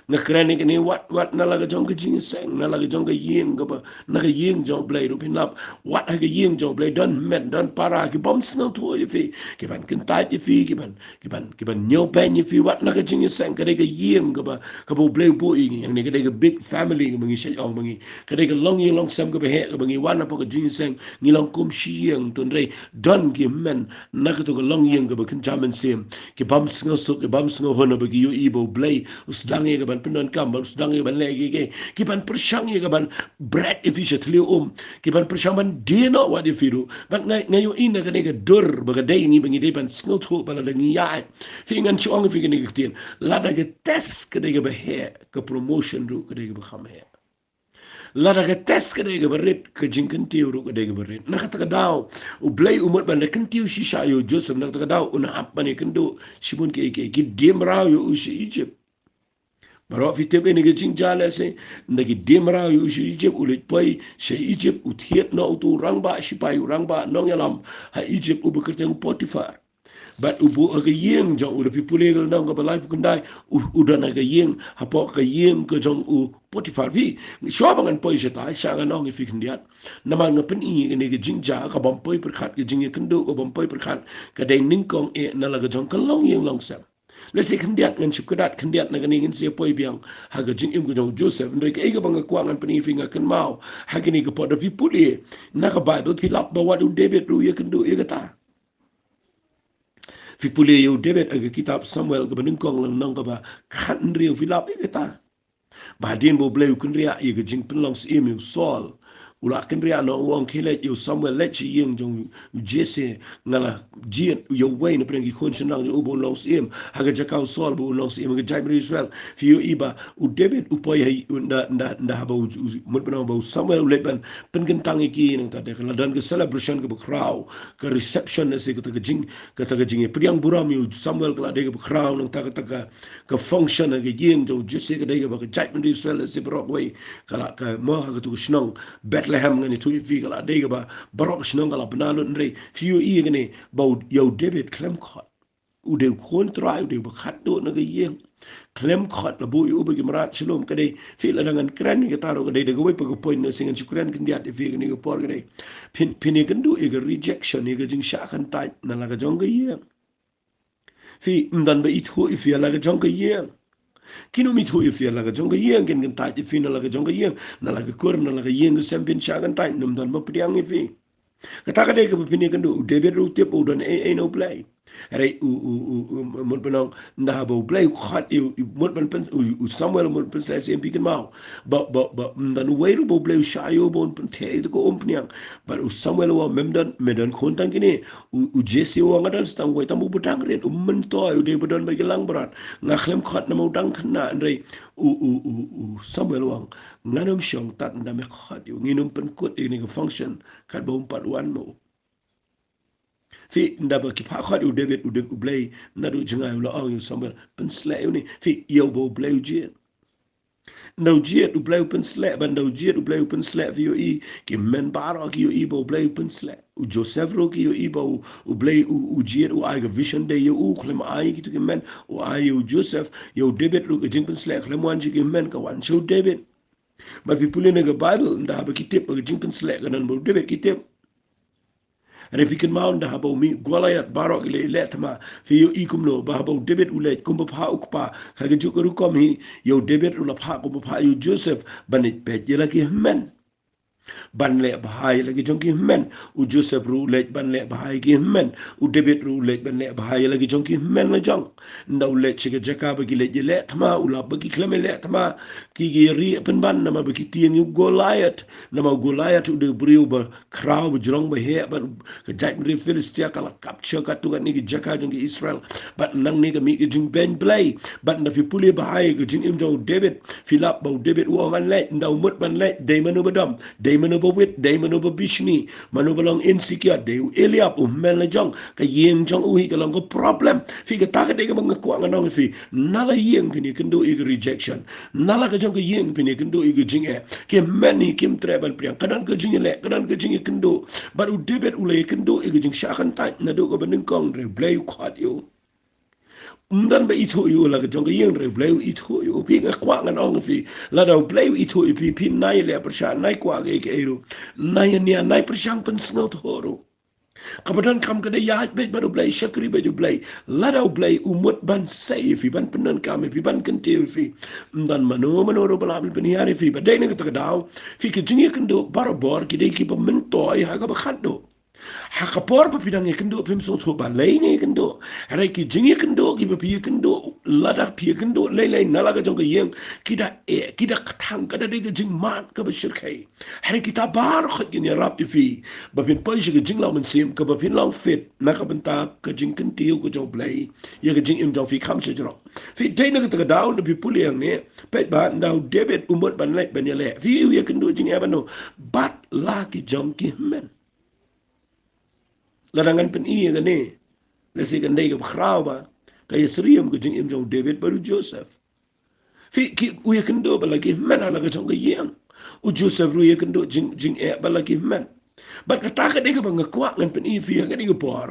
Nga kren ïa kane wat, wat na la ka jong ka jingïaseng, na la ka jong ka ïing kaba, na ka ïing jong U Blei ruh phin lap. Wat ha ka ïing jong U Blei don hynmen, don para ki bym sngewthuh ïa phi, ki ban kyntait ïa phi, ki ban, ki ban, ki ban ñiewbeiñ ïa phi, wat na ka jingïaseng. Ka dei ka ïing kaba, kaba U Blei u buh ïa ngi, ïa ngi ka dei ka big family kaba ngi shait ong ba ngi, ka dei ka longïing longsem kaba heh kaba ngi wan hapoh ka jingïaseng, ngi long kum shi ïing. To hynrei don ki hynmen na kato ka longïing kaba kynja mynsiem, ki bym sngewsuk, ki bym sngewhun, haba ki ïohi ba U Blei u sdang ïa ka ban pyndonkam, bad u sdang ïa ka ban leh kiei kiei, ki ban pyrshang ïa ka ban bret ïa phi sha thliew um, ki ban pyrshang ban die noh wat ïa phi ruh. Bad nga, nga ïohi na kane ka dur ba ka dei ïa ngi ba ngi dei ban sngewthuh ba lada ngi ïaid. Phi, ngan shu ong ïa phi kane ka ktien. Lada ka test ka dei kaba heh, ka promotion ruh ka dei kaba kham heh. Lada ka test ka dei kaba rit, ka jingkyntiew ruh ka dei kaba rit. Na kata ka daw U Blei u mut ban da kyntiew shisha ïa u Joseph. Na kata ka daw un hap ban ïakynduh shibun kiei kiei. Ki die mraw ïa u sha Egypt. Baroh phi tip ïa kane ka jingjia lehse. Ynda ki die mraw ïa u sha Egypt, u leit poi sha Egypt, u thied noh uto u rangbah shipai, u rangbah nongïalam ha Egypt, uba kyrteng u Potiphar. Bad u buh ha ka ïing jong u, lada phi pule ka lynnong kaba laiphew khyndai, u, u don ha ka ïing, hapoh ka ïing ka jong u Potiphar. Phi, shuwa ba ngan poi shatai, sha ngan ong ïa phi khyndiat. Namar nga pyni ïa kane ka jingjia, kabym poi pyrkhat ka jingïakynduh, kabym poi pyrkhat ka dei nyngkong eh na la ka jong ka longïing longsem. Lehse khyndiat ngan shu kyndat khyndiat na kane, ngin sa poi biang ha ka jingim ka jong u Joseph. Hynrei kaei kaba nga kwah ngan pyni ïa phi, nga kynmaw ha kane ka por, lada phi pule na ka Baibl phi lap ba wat u David ruh u ïakynduh ïa kata. Phi pule ïa u David ha ka kitab Samuel kaba nyngkong, lynnong kaba khathynriew, phi lap ïa kata. Ba hadien ba U Blei u kynriah ïa ka jingpynlong syiem ïa u Saul, u la kynriah noh, u ong, khie leit ïa u Samuel, leit sha ïing jong u Jesse, nga la jied ïa uwei na pdeng ki khun shynrang jong u ba un long syiem ha ka jaka u Saul, ba un long syiem ha ka jaitbynriew Israel. Phi ïohi ba u David u poi ha, ynda, ynda, ynda haba u, u, mut ban ong ba u Samuel u leit ban pynkyntang ïa ki, nangta te ka la don ka celebration kaba khraw, ka reception, lehse kata ka jing, kata ka jingïapdiang burom ïa u Samuel ka la dei kaba khraw, nangta kata ka, ka function ha ka ïing jong u Jesse ka dei kaba, ka jaitbynriew Israel lehse baroh kawei ka la, ka mo ha katu ka shnong Bethlehem, ngan ïathuh ïa phi, ka la dei kaba baroh ka shnong ka la bna lut. Hynrei phi ïohi ïa kane ba u, ïa u David khlem khot. U dei u khun trai, u dei uba khatduh na ka ïing. Khlem khot, la buh ïa u bad ki mrad shalom. Ka dei, phi, lada ngan kren ïa kata ruh ka dei da kawei pat ka point, lehse ngan shu kren khyndiat ïa phi ha kane ka por, ka dei phin, phin ïakynduh ïa ka rejection, ïa ka jingshah kyntait na la ka jong ka ïing. Phi, ym don ba ithuh ïa phi ha la ka jong ka ïing. Kin ym ithuh ïa phi ha la ka jong ka ïing, kin kyntait ïa phi na la ka jong ka ïing, na la ka kur, na la ka ïing ka sem, phin shah kyntait, ym don ba pdiang ïa phi. Kata ka dei kaba phin ïakynduh. U David ruh u tip u don ei ei na U Blei. Hynrei u, u, u, u, mut ban ong, ynda haba U Blei u khot ïa u, u, mut ban pyn, u, u Samuel mut pynsleh syiem, phi kynmaw ba, ba, ba ym don uwei ruh ba U Blei u shah ïa u ba un pyntheh ïa ka umphniang. Bad u Samuel u ong, mem don, me don khun tang kine. U, u Jesse u ong, nga don sa tang uwei, tang uba dang rit, u myntoi, u dei uba don bad ki langbrot. Nga khlem khot namar u dang khynnah. Hynrei u, u, u, u Samuel u ong, ngan ym shong tad ynda me khot ïa u, ngin ym pynkut ïa kane ka function katba um pat wan ma u. Phi, ynda ba ki phah khot ïa u David, u David, U Blei naduh jngai u la ong ïa u Samuel, pynsleh ïa une. Phi, ïa uba U Blei u jied. Ynda u jied U Blei u pynsleh, bad ynda u jied U Blei u pynsleh, phi ïohi, ki hynmen baroh ki ïohi ba U Blei u pynsleh. U Joseph ruh ki ïohi ba U, U Blei u, u jied, u ai ka vision dei ïa u, khlem ai ïa kitu ki hynmen, u ai ïa u Joseph. Ïa u David ruh ka jingpynsleh khlem wan sha ki hynmen, ka wan sha u David. Bad phi pule na ka Baibl, ynda haba ki tip ba ka jingpynsleh ka don bad u David, ki tip. Hynrei phi kynmaw ynda haba u mih Goliath, baroh ki la ïaleh thma. Phi ïohi kumno, ba haba u David u leit kum ba phah u kpa, ha kajuh ka rukom hi, ïa u David u la phah kum ba phah ïa u Joseph ban leit peit ïa la ki hynmen, ban leh bha ïa la ki jong ki hynmen. U Joseph ruh u leit ban leh bha ïa ki hynmen. U David ruh u leit ban leh bha ïa la ki jong ki hynmen la jong. Ynda u leit sha ka jaka ba ki leit ïaleh thma, u lap ba ki khlem ïaleh thma, ki, ki rieh pynban, namar ba ki tieng ïa u Goliath. Namar u Goliath u dei u briew ba khraw, ba jrong, ba heh, bad ka jaitbynriew Philistia ka la capture katto katne ki jaka jong ki Israel. Bad nangne ka mih ka jingbeiñ Blei. Bad ynda phi pule bha ïa ka jingim jong u David, phi lap ba u David u ong, ngan leit, ynda u mut ban leit, dei mano ba dom, dei mano ba wit, dei mano ba bishni, mano ba long insecure, dei u Eliab, u hynmen la jong. Ka ïing jong u hi ka long ka problem. Phi, kata ka dei kaba nga kwah ngan ong ïa phi. Na la ïing phin ïakynduh ïa ka rejection. Na la ka jong ka ïing phin ïakynduh ïa ka jingeh. Ki hynmen hi kim treh ban pdiang. Ka don ka jingïaleh, ka don ka jingïakynduh. Bad u David u la ïakynduh ïa ka jingshah kyntait naduh kaba nyngkong, hynrei U Blei u khot ïa u. Ym don ba ithuh ïa u ha la ka jong ka ïing, hynrei U Blei u ithuh ïa u. Phi, nga kwah ngan ong ïa phi, lada U Blei u ithuh ïa phi, phin nai ïaleh pyrshah, nai kwah kaei kaei ruh, nai ïania, nai pyrshang pynsngewthuh ruh. Kaba donkam ka dei ïaid beit bad U Blei, shakri beit U Blei. Lada U Blei u mut ban sei ïa phi, ban pyndonkam ïa phi, ban kyntiew ïa phi, ym don mano mano ruh ba lah ban pynhiar ïa phi. Bad dei na kata ka daw, phi, ki jingïakynduh barabor ki dei kiba myntoi ha kaba khatduh. Ha ka por ba phi dang ïakynduh phim sngewthuh balei ngi ïakynduh. Hynrei ki jingïakynduh kiba phi ïakynduh, lada phi ïakynduh lei lei na la ka jong ka ïing, ki da eh, ki da kthang, ka da dei ka jingmad kaba shyrkhei. Hynrei kita baroh khoit kin ïarap ïa phi ba phin poi sha ka jinglong mynsiem kaba phin long fit na ka bynta ka jingkyntiew ka jong U Blei ïa ka jingim jong phi kham shajrong. Phi, dei na kata ka daw ynda phi pule hangne, peit ba ynda u David u mut ban leit ban ïaleh, phi, u ïakynduh jingeh bad no? Bad la ki jong ki hynmen. Lada ngan pyni ïa kane, lehse kan dei kaba khraw ba ka ïasyriem ka jingim jong u David bad u Joseph. Phi, ki, u ïakynduh bad la ki hynmen ha la ka jong ka ïing. U Joseph ruh u ïakynduh jing, jingeh bad la ki hynmen. Bad kata ka dei kaba nga kwah ngan pyni ïa phi ha kane ka por,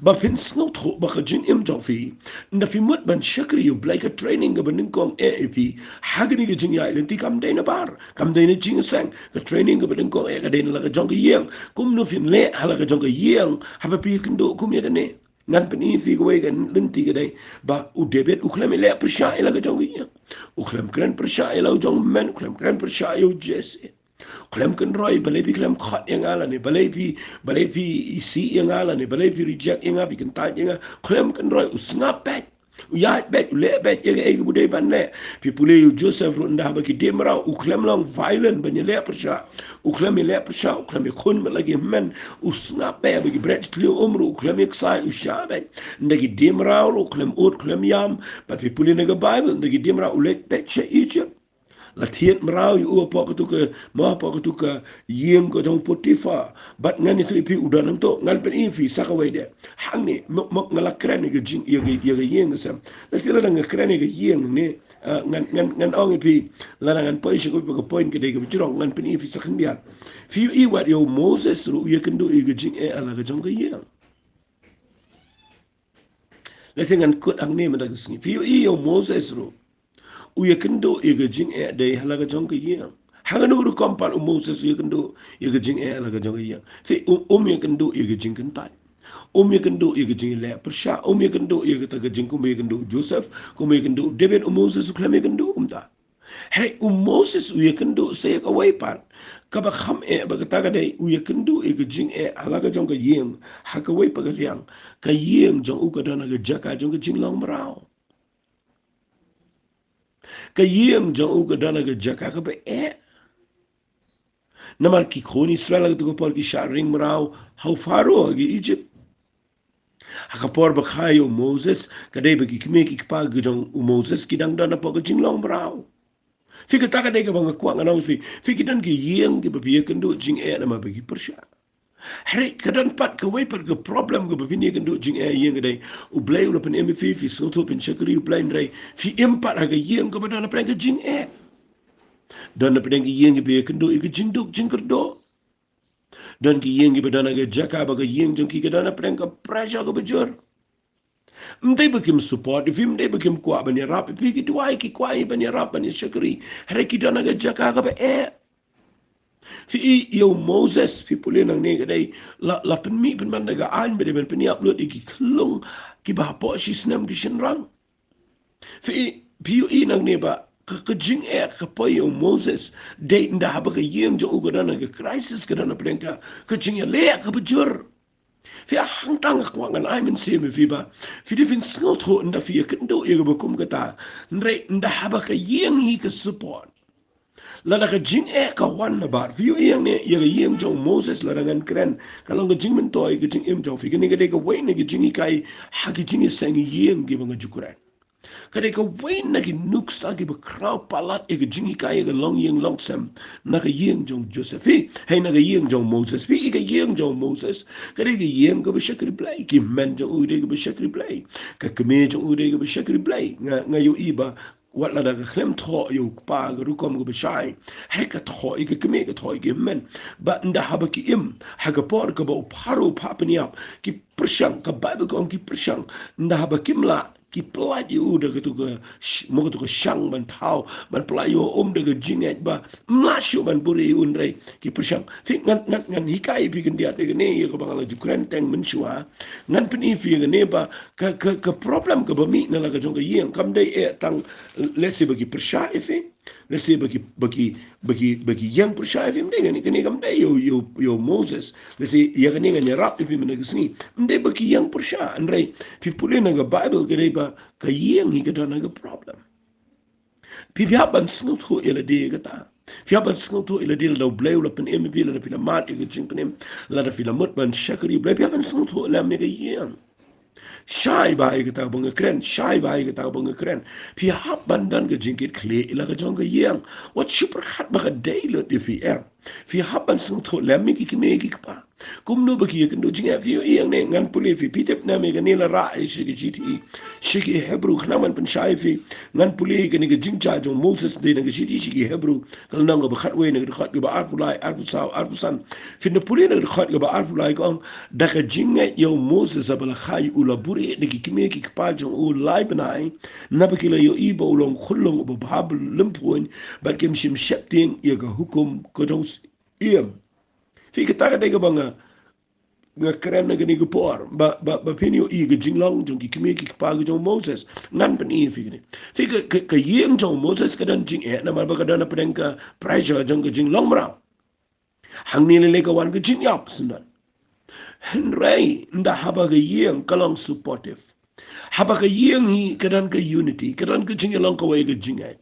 ba phin sngewthuh ba ka jingim jong phi, ynda phi mut ban shakri ïa U Blei, ka training kaba nyngkong eh ïa phi ha kane ka jingïaid lynti kam dei nabar, kam dei na jingïaseng. Ka training kaba nyngkong eh ka dei na la ka jong ka ïing. Kumno phin leh ha la ka jong ka ïing haba phi ïakynduh kum ïa kane? Ngan pyni ïa phi kawei ka lynti ka dei ba u David u khlem ïaleh pyrshah ïa la ka jong ka ïing. U khlem kren pyrshah ïa la u jong u hynmen, u khlem kren pyrshah ïa u Jesse. U khlem kynroi, balei phi khlem khot ïa nga lane, balei phi, balei phi isih ïa nga lane, balei phi reject ïa nga, phi kyntait ïa nga. U khlem kynroi, u sngap beit, u ïaid beit, u leh beit ïa kaei kaba u dei ban leh. Phi pule ïa u Joseph ruh, ynda haba ki die mraw, u khlem long violent ban ïaleh pyrshah. U khlem ïaleh pyrshah, u khlem ïakhun bad la ki hynmen. U sngap beit, haba ki bret ki thliew um ruh u khlem ïaksai, u shah beit. Ynda ki die mraw ruh u khlem ud, u khlem ïam. Bad phi pule na ka Baibl, ynda ki die mraw u leit beit sha Egypt. La thied mraw ïa u hapoh katu ka, mo, hapoh katu ka ïing ka jong u Potiphar. Bad ngan ïathuh ïa phi u don hangto, ngan pyni ïa phi sa kawei de. Hangne, mo, mo, nga la kren ïa ka jing, ïa ka, ïa ka ïing ka sem. Lehse lada nga kren ïa ka ïing ne, ah, ngan, ngan, ngan ong ïa phi, lada ngan poi sha kawei pat ka point ka dei kaba jrong, ngan pyni ïa phi sa khyndiat. Phi ïohi wat ïa u Moses ruh u ïakynduh ïa ka jingeh ha la ka jong ka ïing. Lehse ngan kut hangne mynta ka sngi. Phi ïohi ïa u Moses ruh u ïakynduh ïa ka jingeh de ha la ka jong ka ïing. Hangno rukom pat u Moses u ïakynduh ïa ka jingeh ha la ka jong ka ïing? Phi, um, um ïakynduh ïa ka jingkyntait. Um ïakynduh ïa ka jingïaleh pyrshah. Um ïakynduh ïa kata ka jing, kumba ïakynduh u Joseph, kumba ïakynduh u David, u Moses u khlem ïakynduh kumta. Hynrei u Moses u ïakynduh sa ïa kawei pat kaba kham eh, ba kata ka dei u ïakynduh ïa ka jingeh ha la ka jong ka ïing ha kawei pat ka liang. Ka ïing jong u ka don ha ka jaka jong ka jinglong mraw. Ka ïing jong u ka don ha ka jaka kaba eh. Namar ki khun Israel ha katu ka por ki shah ring mraw ha u Pharaoh ha ka Egypt. Ha ka por ba kha ïa u Moses, ka dei ba ki kmie ki kpa ki jong u Moses ki dang don hapoh ka jinglong mraw. Phi, kata ka dei kaba nga kwah ngan ong ïa phi. Phi, ki don ki ïing kiba phi ïakynduh jingeh namar ba ki pyrshah. Hynrei ka don pat kawei pat ka problem kaba phin ïakynduh jingeh ha ïing, ka dei U Blei u la pynim ïa phi, phi sngewthuh phin shakri U Blei, hynrei phi im pat ha ka ïing kaba don hapdeng ka jingeh. Don hapdeng ka ïing kiba ïakynduh ïa ka jingduk jingkyrduh. Don ki ïing kiba don ha ka jaka ba ka ïing jong ki ka don hapdeng ka pressure kaba jur. Ym dei ba kim support ïa phi, ym dei ba kim kwah ban ïarap ïa phi, ki duwai ki kwah ban ïarap ban ïashakri. Hynrei ki don ha ka jaka kaba eh. Phi ïohi ïa u Moses, phi pule nangne, ka dei la, la pynmih pynban da ka aiñ ba dei ban pynïap lut ïa ki khyllung kiba hapoh shi snem ki shynrang. Phi, phi ïohi nangne ba ka, ka jingeh ka poi ïa u Moses, dei ynda haba ka ïing jong u ka don ha ka crisis, ka don hapdeng ka, ka jingïaleh kaba jur. Phi, hangta nga kwah ngan ai mynsiem ïa phi ba phi dei phin sngewthuh ynda phi ïakynduh ïa kaba kum kata. Hynrei ynda haba ka ïing hi ka support, lada ka jingeh ka wan nabar. Phi ïohi hangne ïa ka ïing jong u Moses, lada ngan kren, ka long ka jingmyntoi ka jingim jong phi. Kane ka dei kawei na ki jinghikai ha ki jingïaseng ïing kiba nga ju kren. Ka dei kawei na ki nuksa kiba khraw palat ïa ka jinghikai ïa ka longïing longsem na ka ïing jong u Joseph, phi, hei, na ka ïing jong u Moses. Phi, ïa ka ïing jong u Moses ka dei ka ïing kaba shakri Blei. Ki hynmen jong u dei kiba shakri Blei. Ka kmie jong u dei kaba shakri Blei. Nga, nga ïohi ba wat lada ka khlem thoh ïa u kpa ka rukom kaba shai, hynrei ka thoh ïa ka kmie, ka thoh ïa ki hynmen. Ba ynda haba ki im ha ka por kaba u Pharaoh u phah pynïap, ki pyrshang, ka Baibl ka ong ki pyrshang. Ynda haba kim lah, ki pyllait ïa u da katu ka sh-, mo, katu ka shang ban thaw, ban pyllait ïa u um da ka jingngeit ba ym lah shuh ban buhrieh ïa u, hynrei ki pyrshang. Phi, ngan, ngan, ngan hikai ïa phi khyndiat ïa kane, ïa kaba nga la ju kren teng mynshuwa. Ngan pyni ïa phi ïa kane ba ka, ka, ka problem kaba mih na la ka jong ka ïing kam dei eh tang, lehse ba ki pyrshah ïa phi, lehse ba ki, ba ki, ba ki, ba ki ïeng pyrshah ïa phi. Ym dei, kane, kane kam dei ïa u, ïa u, ïa u Moses. Lehse ïa kane ngan ïarap ïa phi mynta ka sngi. Ym dei ba ki ïeng pyrshah, hynrei phi pule na ka Baibl ka dei ba ka ïing hi ka don ha ka problem. Phi, phi hap ban sngewthuh ïa lade ïa kata. Phi hap ban sngewthuh ïa lade, lada U Blei u la pynim ïa phi, lada phi la mad ïa ka jingpynim, lada phi la mut ban shakri U Blei, phi hap ban sngewthuh lem ïa ka ïing. Shai bha ïa kata ba nga kren, shai bha ïa kata ba nga kren. Phi hap ban don ka jingkitkhlieh ïa la ka jong ka ïing. Wat shu pyrkhat ba ka dei lut ïa phi, em. Phi hap ban sngewthuh lem ïa ki kmie ki kpa. Kumno ba ki ïakynduh jingeh? Phi ïohi hangne, ngan pule, phi, phi tip ne em, ïa kane la rah sha ki shithi, sha ki Hebru, khnang ban pynshai phi. Ngan pule kane ka jingjia jong u Moses, dei na ka shithi sha ki Hebru, ka lynnong kaba khatwei, na ka dkhot kaba arphew lai, arphew saw, arphew san. Phin da pule na ka dkhot kaba arphew lai, ka ong, da ka jingngeit ïa u Moses haba la kha ïa u, la buhrieh da ki kmie ki kpa jong u lai bnai, naba ki la ïohi ba u long u khunlung uba bha lymphuiñ, bad kim shym sheptieng ïa ka hukum ka jong u Syiem. Phi, kata ka dei kaba nga, nga kren ha kane ka por, ba, ba, ba phin ïohi ka jinglong jong ki kmie ki kpa ka jong u Moses. Ngan pyni ïa phi kane. Phi, ka, ka, ka ïing jong u Moses ka don jingeh, namar ba ka don hapdeng ka pressure jong ka jinglong mraw. Hangne lei lei ka wan ka jingïap, syndon. Hynrei ynda haba ka ïing ka long supportive, haba ka ïing hi ka don ka unity, ka don ka jingïalong kawei ka jingngeit,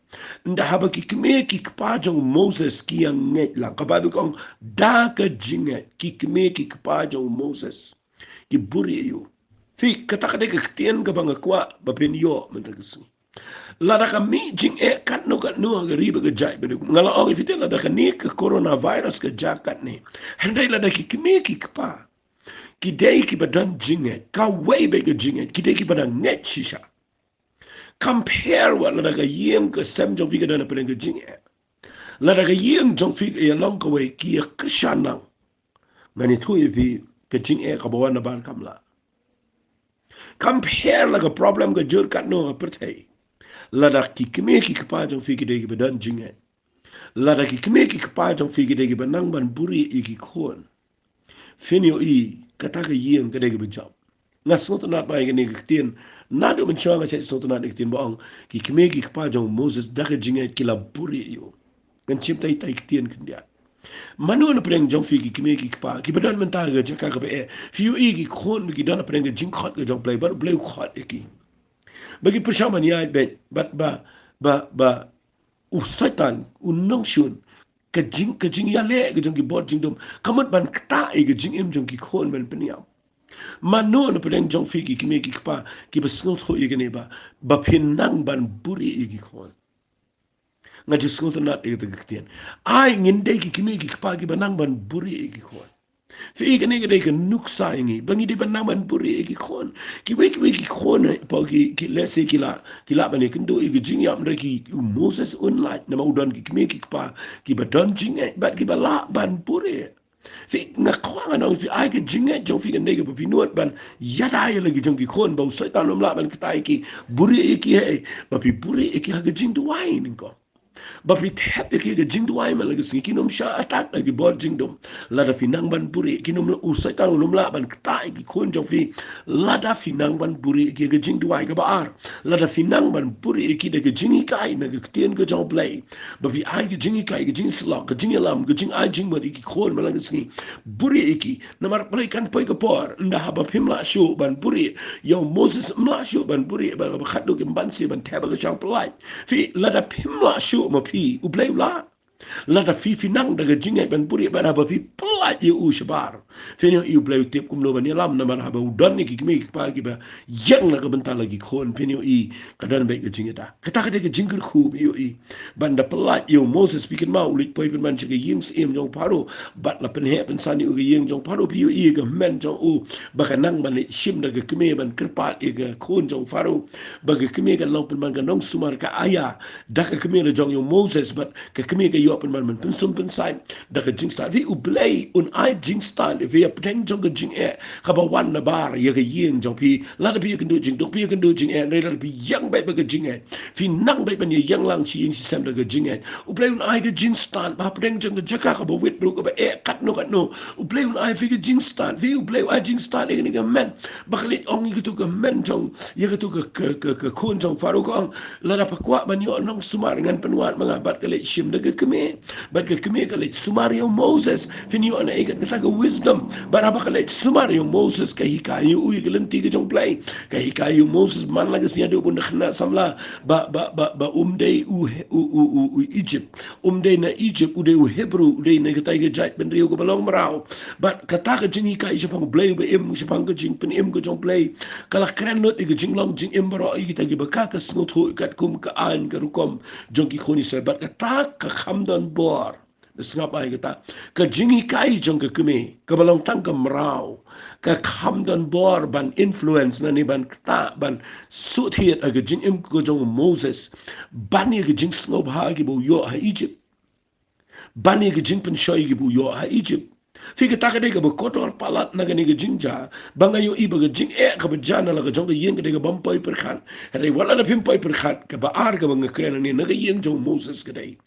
ynda haba ki kmie ki kpa jong u Moses ki ïa ngeit lang, ka Baibl ka ong, da ka jingngeit ki kmie ki kpa jong u Moses ki buhrieh ïa u. Phi, kata ka dei ka ktien kaba nga kwah ba phin ïoh mynta ka sngi. Lada ka mih jingeh katno katno ha ka ri bad ka jaid bad, nga la ong ïa phi te, lada kane ka coronavirus ka jia katne, hynrei lada ki kmie ki kpa ki dei kiba don jingngeit, kawei beit ka jingngeit, ki dei kiba dang ngeit shisha. Compare wat lada ka ïing ka sem jong phi ka don hapdeng ka jingeh. Lada ka ïing jong phi ka ïalong kawei, ki ïa kyrshan lang, ngan ïathuh ïa phi, ka jingeh kaba wan nabar kam lah. Compare la ka problem ka jur katno ha ka pyrthei, lada ki kmie ki kpa jong phi ki dei kiba don jingngeit, lada ki kmie ki kpa jong phi ki dei kiba nang ban buhrieh ïa ki khun, phin ïohi kata ka ïing ka dei kaba jop. Nga sngewtynnat ba ïa kane ka ktien, naduh mynshuwa nga shait sngewtynnat ïa ka ktien ba ong, ki kmie ki kpa jong u Moses da ka jingngeit ki la buhrieh ïa u. Ngan shim tai tai ktien khyndiat. Mano na pdeng jong phi ki kmie ki kpa kiba don mynta ha ka jaka kaba eh? Phi ïohi ki khun ba ki don hapdeng ka jingkhot ka jong U Blei, bad U Blei u khot ïa ki. Ba ki pyrshang ban ïaid beit, bad ba, ba, ba u Soitan u nongshun, ka jing, ka jingïaleh ka jong ki bor jingdum ka mut ban ktah ïa ka jingim jong ki khun ban pynïap. Mano na pdeng jong phi ki kmie ki kpa kiba sngewthuh ïa kane ba, ba phin nang ban buhrieh ïa ki khun? Nga ju sngewtynnat ïa kata ka ktien. Ai, ngin dei ki kmie ki kpa kiba nang ban buhrieh ïa ki khun. Phi, kane ka dei ka nuksa ïa ngi ba ngi dei ban nang ban buhrieh ïa ki khun. Kiwei kiwei ki khun, eh, pa ki, ki, lehse ki lah, ki lah ban ïakynduh ïa ka jingïap, hynrei ki, u Moses un lait namar u don ki kmie ki kpa kiba don jingngeit bad kiba lah ban buhrieh. Phi, nga kwah ngan ong, phi, ai ka jingngeit jong phi kan dei kaba phi nud ban ïada ïa la ki jong ki khun, ba u Soitan um lah ban ktah ïa ki, buhrieh ïa ki, eh, ba phi buhrieh ïa ki ha ka jingduwai nyngkong. Ba phi thep ïa ki ha ka jingduwai man la ka sngi, kin ym shah attack da ki bor jingdum. Lada phi nang ban buhrieh, kin ym, u Soitan um lah ban ktah ïa ki khun jong phi lada phi nang ban buhrieh ïa ki ha ka jingduwai. Kaba ar, lada phi nang ban buhrieh ïa ki da ka jinghikai na ka ktien ka jong U Blei, ba phi ai ka jinghikai, ka jingsyllok, ka jingïalam, ka jingai jingmut ïa ki khun man la ka sngi, buhrieh ïa ki. Namar balei? Kan poi ka por ynda haba phim lah shuh ban buhrieh ïa u Moses, ym lah shuh ban buhrieh, ba kaba khatduh kim banse ban thep ha ka shang pyllait. Phi, lada phim lah shuh ma phi, U Blei u lah. Lada phi, phi nang da ka jingngeit ban buhrieh, bad haba phi pyllait ïa u shabar, phin ïohi U Blei u tip kumno ban ïalam, namar haba u don ïa ki kmie ki kpa kiba ïeng na ka bynta la ki khun, phin ïohi ka don beit ka jingïada. Kata ka dei ka jingkyrkhu, phin ïohi. Ban da pyllait ïa u Moses, phi kynmaw, u leit poi pynban sha ka ïing syiem jong u Pharaoh, bad la pynheh pynsan ïa u ka ïing jong u Pharaoh, phi ïohi ïa ka hynmen jong u ba ka nang ban leit shim da ka kmie ban kyrpad ïa ka khun jong u Pharaoh, ba ka kmie kan long pynban ka nongsumar, ka aya da ka kmie la jong ïa u Moses, bad ka kmie ka ïoh pynban ban pynsum pynsait da ka jingstad. Phi, U Blei un ai jingstad ïa phi hapdeng jong ka jingeh kaba wan nabar ïa ka ïing jong phi. Lada phi ïakynduh jingduk, phi ïakynduh jingeh, hynrei lada phi ïeng beit bad ka jingeh, phi nang beit ban ïeng lang shi ïing shi sem da ka jingeh, U Blei un ai ka jingstad ba hapdeng jong ka jaka kaba wit ruh, kaba eh katno katno, U Blei un ai phi ka jingstad. Phi, U Blei u ai jingstad ïa kane ka hynmen, ba ka leit ong ïa kato ka hynmen jong, ïa kato ka, ka, ka, ka khun jong u Pharaoh, ka ong, lada pha kwah ban ïoh nongsumar, ngan pynwad ma nga. Bad ka leit shim da ka kmie, bad ka kmie ka leit sumar ïa u Moses. Phin ïoh na ei kata ka wisdom? Bad haba ka leit sumar ïa u Moses, ka hikai ïa u ïa ka lynti ka jong U Blei. Ka hikai ïa u Moses man la ka sngi haduh ba un da khynnah samla, ba, ba, ba, ba um dei u, u, u, u, u Egypt. Um dei na Egypt, u dei u Hebru, u dei na katai ka jaitbynriew kaba long mraw. Bad kata ka jinghikai shaphang U Blei uba im, shaphang ka jingpynim ka jong U Blei, ka la kren lut ïa ka jinglong jingim baroh ïa kita kiba ka, ka sngewthuh katkum ka aiñ ka rukom jong ki khun Israel. Bad kata ka kham don bor. Sngap ai kata. Ka jinghikai jong ka kmie, kaba long tang ka mraw, ka kham don bor ban influence, lane ban ktah, ban shu thied ha ka jingim ka jong u Moses ban ïa ka jingsngewbha kiba u ïoh ha Egypt, ban ïa ka jingpynshoi kiba u ïoh ha Egypt. Phi, kata ka dei kaba kotor palat na kane ka jingjia, ba nga ïohi ba ka jingeh kaba jia na la ka jong ka ïing ka dei kaba ym poi pyrkhat. Hynrei wat lada phim poi pyrkhat, kaba ar kaba nga kren hangne na ka ïing jong u Moses ka dei,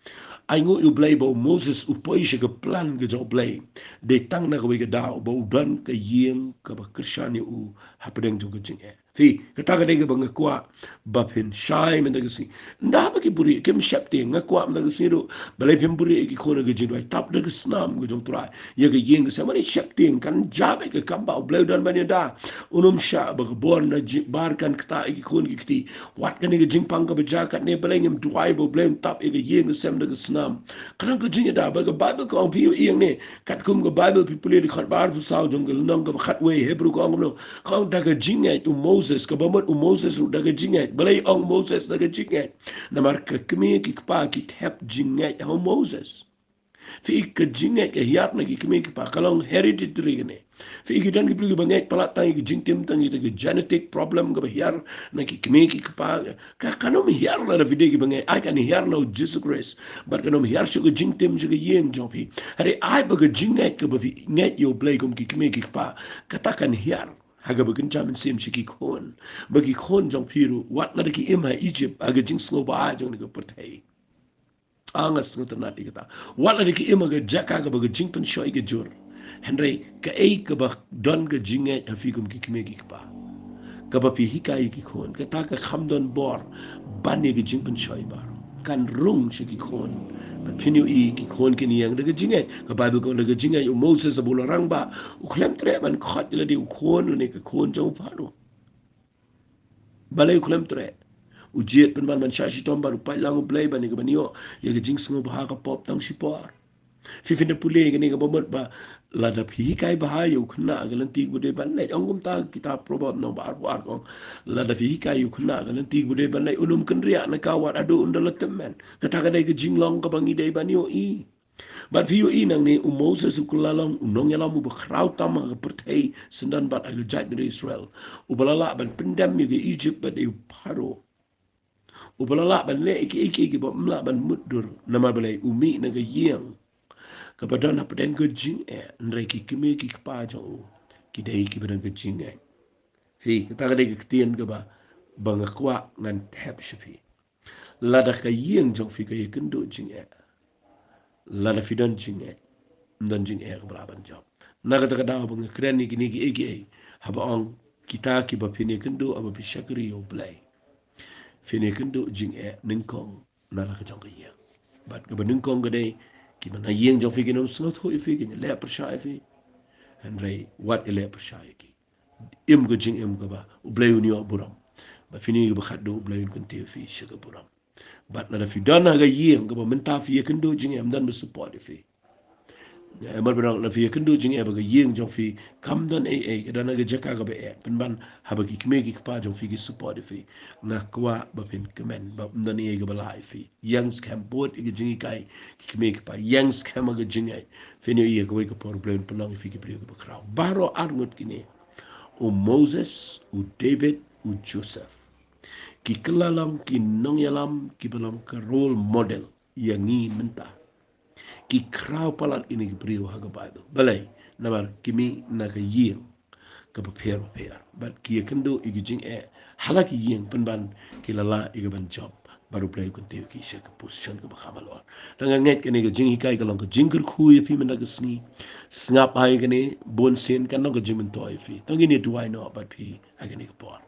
ai nguh ïa u Blei ba u Moses u poi sha ka plan ka jong u Blei. Dei tang na kawei ka daw ba u don ka ïing kaba kyrshan ïa u hapdeng jong ka jingeh. Phi, kata ka dei kaba nga kwah ba phin shai mynta ka sngi. Ynda ba ki buhrieh kim sheptieng, nga kwah mynta ka sngi ruh, balei phim buhrieh ïa ki khun ha ka jingduwai, tap da ka snam ka jong u Trai. Ïa ka ïing ka sem, mane sheptieng, kan jia beit ka kam ba u Blei u don ban ïada. Un ym shah ba ka bor na jingbar kan ktah ïa ki khun ki kti. Wat kane ka jingpang kaba jia katne, balei ngim duwai ba u Blei un tap ïa ka ïing ka sem da ka snam. Ka long ka jingïada, ba ka Baibl ka ong, phi ïohi hangne, katkum ka Baibl phi pule dkhot ba arphew saw jong ka lynnong kaba khatwei, Hebru ka ong kumno? Ka ong da ka jingngeit u Moses, kaba mut u Moses ruh da ka jingngeit. Balei ong Moses da ka jingngeit? Namar ka kmie ki kpa ki thep jingngeit ha u Moses. Phi, ka jingngeit ka hiar na ki kmie ki kpa, ka long hereditary kane. Phi, ki don ki briew kiba ngeit palat tang ïa ka jingtim, tang ïa ka genetic problem kaba hiar na ki kmie ki kpa. Ka, kan ym hiar lada phi dei kiba ngeit. Ai kan hiar na u Jisu Khrist. Bad kan ym hiar shuh ka jingtim sha ka ïing jong phi. Hynrei ai ba ka jingngeit kaba phi ngeit ïa u Blei kum ki kmie ki kpa, kata kan hiar ha kaba kynja mynsiem sha ki khun. Ba ki khun jong phi ruh, wat lada ki im ha Egypt, ha ka jingsngewbha jong kane ka pyrthei. Nga sngewtynnat ïa kata. Wat lada ki im ha ka jaka kaba ka jingpynshoi ka jur, hynrei kaei kaba don ka jingngeit ha phi kum ki kmie ki kpa, kaba phi hikai ïa ki khun, kata ka kham don bor ban ïa ka jingpynshoi baroh. Kan rung sha ki khun. Bad phin ïohi ki khun kin ïeng da ka jingngeit. Ka Baibl ka ong da ka jingngeit u Moses haba u la rangbah, u khlem treh ban khot ïa lade u khun lane ka khun jong u Pharaoh. Balei u khlem treh? U jied pynban ban shah shitom bad u pait lang u Blei ban ïa kaban ïoh ïa ka jingsngewbha ka pop tang shipor. Phi, phin da pule kane kaba mut ba lada phi hikai bha ïa u khynnah ha ka lynti kaba dei ban leit, ong kumta kitab Proverb lynnong ba arphew ar ka ong, lada phi hikai ïa u khynnah ha ka lynti kaba dei ban leit, un ym kynriah na ka wat haduh un da la tymmen. Kata ka dei ka jinglong kaba ngi dei ban ïohi. Bad phi ïohi nangne, u Moses u kylla long u nongïalam uba khraw tam ha ka pyrthei syndon bad ha ka jaitbynriew Israel, uba la lah ban pyndem ïa ka Egypt bad ïa u Pharaoh, uba la lah ban leh ïa kiei kiei kiba ym lah ban mutdur. Namar balei? U mih na ka ïing kaba don hapdeng ka jingeh, hynrei ki kmie ki kpa jong u ki dei kiba don ka jingngeit. Phi, kata ka dei ka ktien kaba, ba nga kwah ngan thep sha phi. Lada ka ïing jong phi ka ïakynduh jingeh, lada phi don jingngeit, ym don jingeh kaba lah ban jop. Na kata ka daw ba nga kren ïa kine kiei kiei, haba ong kita kiba phin ïakynduh, haba phi shakri ïa u Blei, phin ïakynduh jingeh nyngkong na la ka jong ka ïing. Bad kaba nyngkong ka dei, kiba na ïing jong phi kin ym sngewthuh ïa phi, kin ïaleh pyrshah ïa phi. Hynrei wat ïaleh pyrshah ïa ki. Im ka jingim kaba u Blei un ïoh burom. Bad phin ïohi kaba khatduh u Blei un kyntiew ïa phi sha ka burom. Bad lada phi don ha ka ïing kaba mynta phi ïakynduh jingeh, ym don ba support ïa phi. Nga ïa mar ba dang, lada phi ïakynduh jingeh ba ka ïing jong phi kam don ei ei, ka don ha ka jaka kaba eh, pynban haba ki kmie ki kpa jong phi ki support ïa phi, nga kwah ba phin kmen ba ym don ei ei kaba lah ïa phi. Ïeng skhem, bud ïa ka jinghikai ki kmie ki kpa, ïeng skhem ha ka jingngeit. Phin ïohi ha kawei ka por u Blei un pynlong ïa phi ki briew kiba khraw. Baroh arngut kine, u Moses, u David, u Joseph, ki kylla long ki nongïalam kiba long ka role model ïa ngi mynta. Ki khraw palat kine ki briew ha ka Baibl. Balei? Namar ki mih na ka ïing kaba pher bapher, bad ki ïakynduh ïa ka jingeh ha la ki ïing, pynban ki la lah ïa kaban jop, bad u Blei u kyntiew ïa ki sha ka position kaba kham halor. Te nga ngeit kane ka jinghikai ka long ka jingkyrkhu ïa phi mynta ka sngi. Sngap ai kane, bun sien kan long ka jingmyntoi ïa phi. Te ngin ïa duwai noh bad phi ha kane ka por.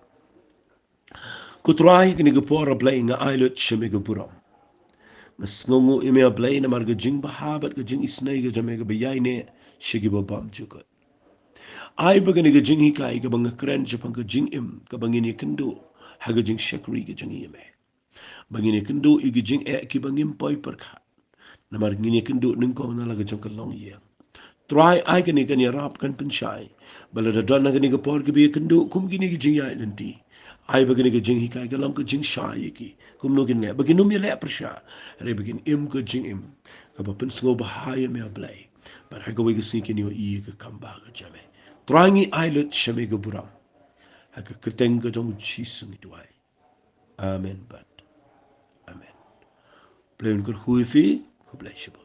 Ko Trai, kane ka por, A Blei, nga ai lut sha me ka burom. Nga sngewnguh ïa me, A Blei, namar ka jingbha bad ka jingisynei ka jong me kaba ïaineh sha kiba bymjukut. Ai ba kane ka jinghikai kaba nga kren shaphang ka jingim kaba ngin ïakynduh ha ka jingshakri ka jong ngi ïa me, ba ngin ïakynduh ïa ki jingeh kiba ngim poi pyrkhat, namar ngin ïakynduh nyngkong na la ka jong ka longïing. Trai, ai kane kan ïarap, kan pynshai ba lada don ha kane ka por kiba ïakynduh kum kine ki jingïaid lynti, Ai ba kane ka jinghikai ka long ka jingshai ïa ki, kumno kin leh ba kin ym ïaleh pyrshah, hynrei ba kin im ka jingim kaba pynsngewbha ïa me, A Blei. Bad ha kawei ka sngi kin ïohi ïa ka kam ba ka jam. Trai, ngi ai lut sha me ka burom. Ha ka kyrteng ka jong U Jisu ngi duwai. Amen bad amen. Blei un kyrkhu ïa phi. Khublei shibun.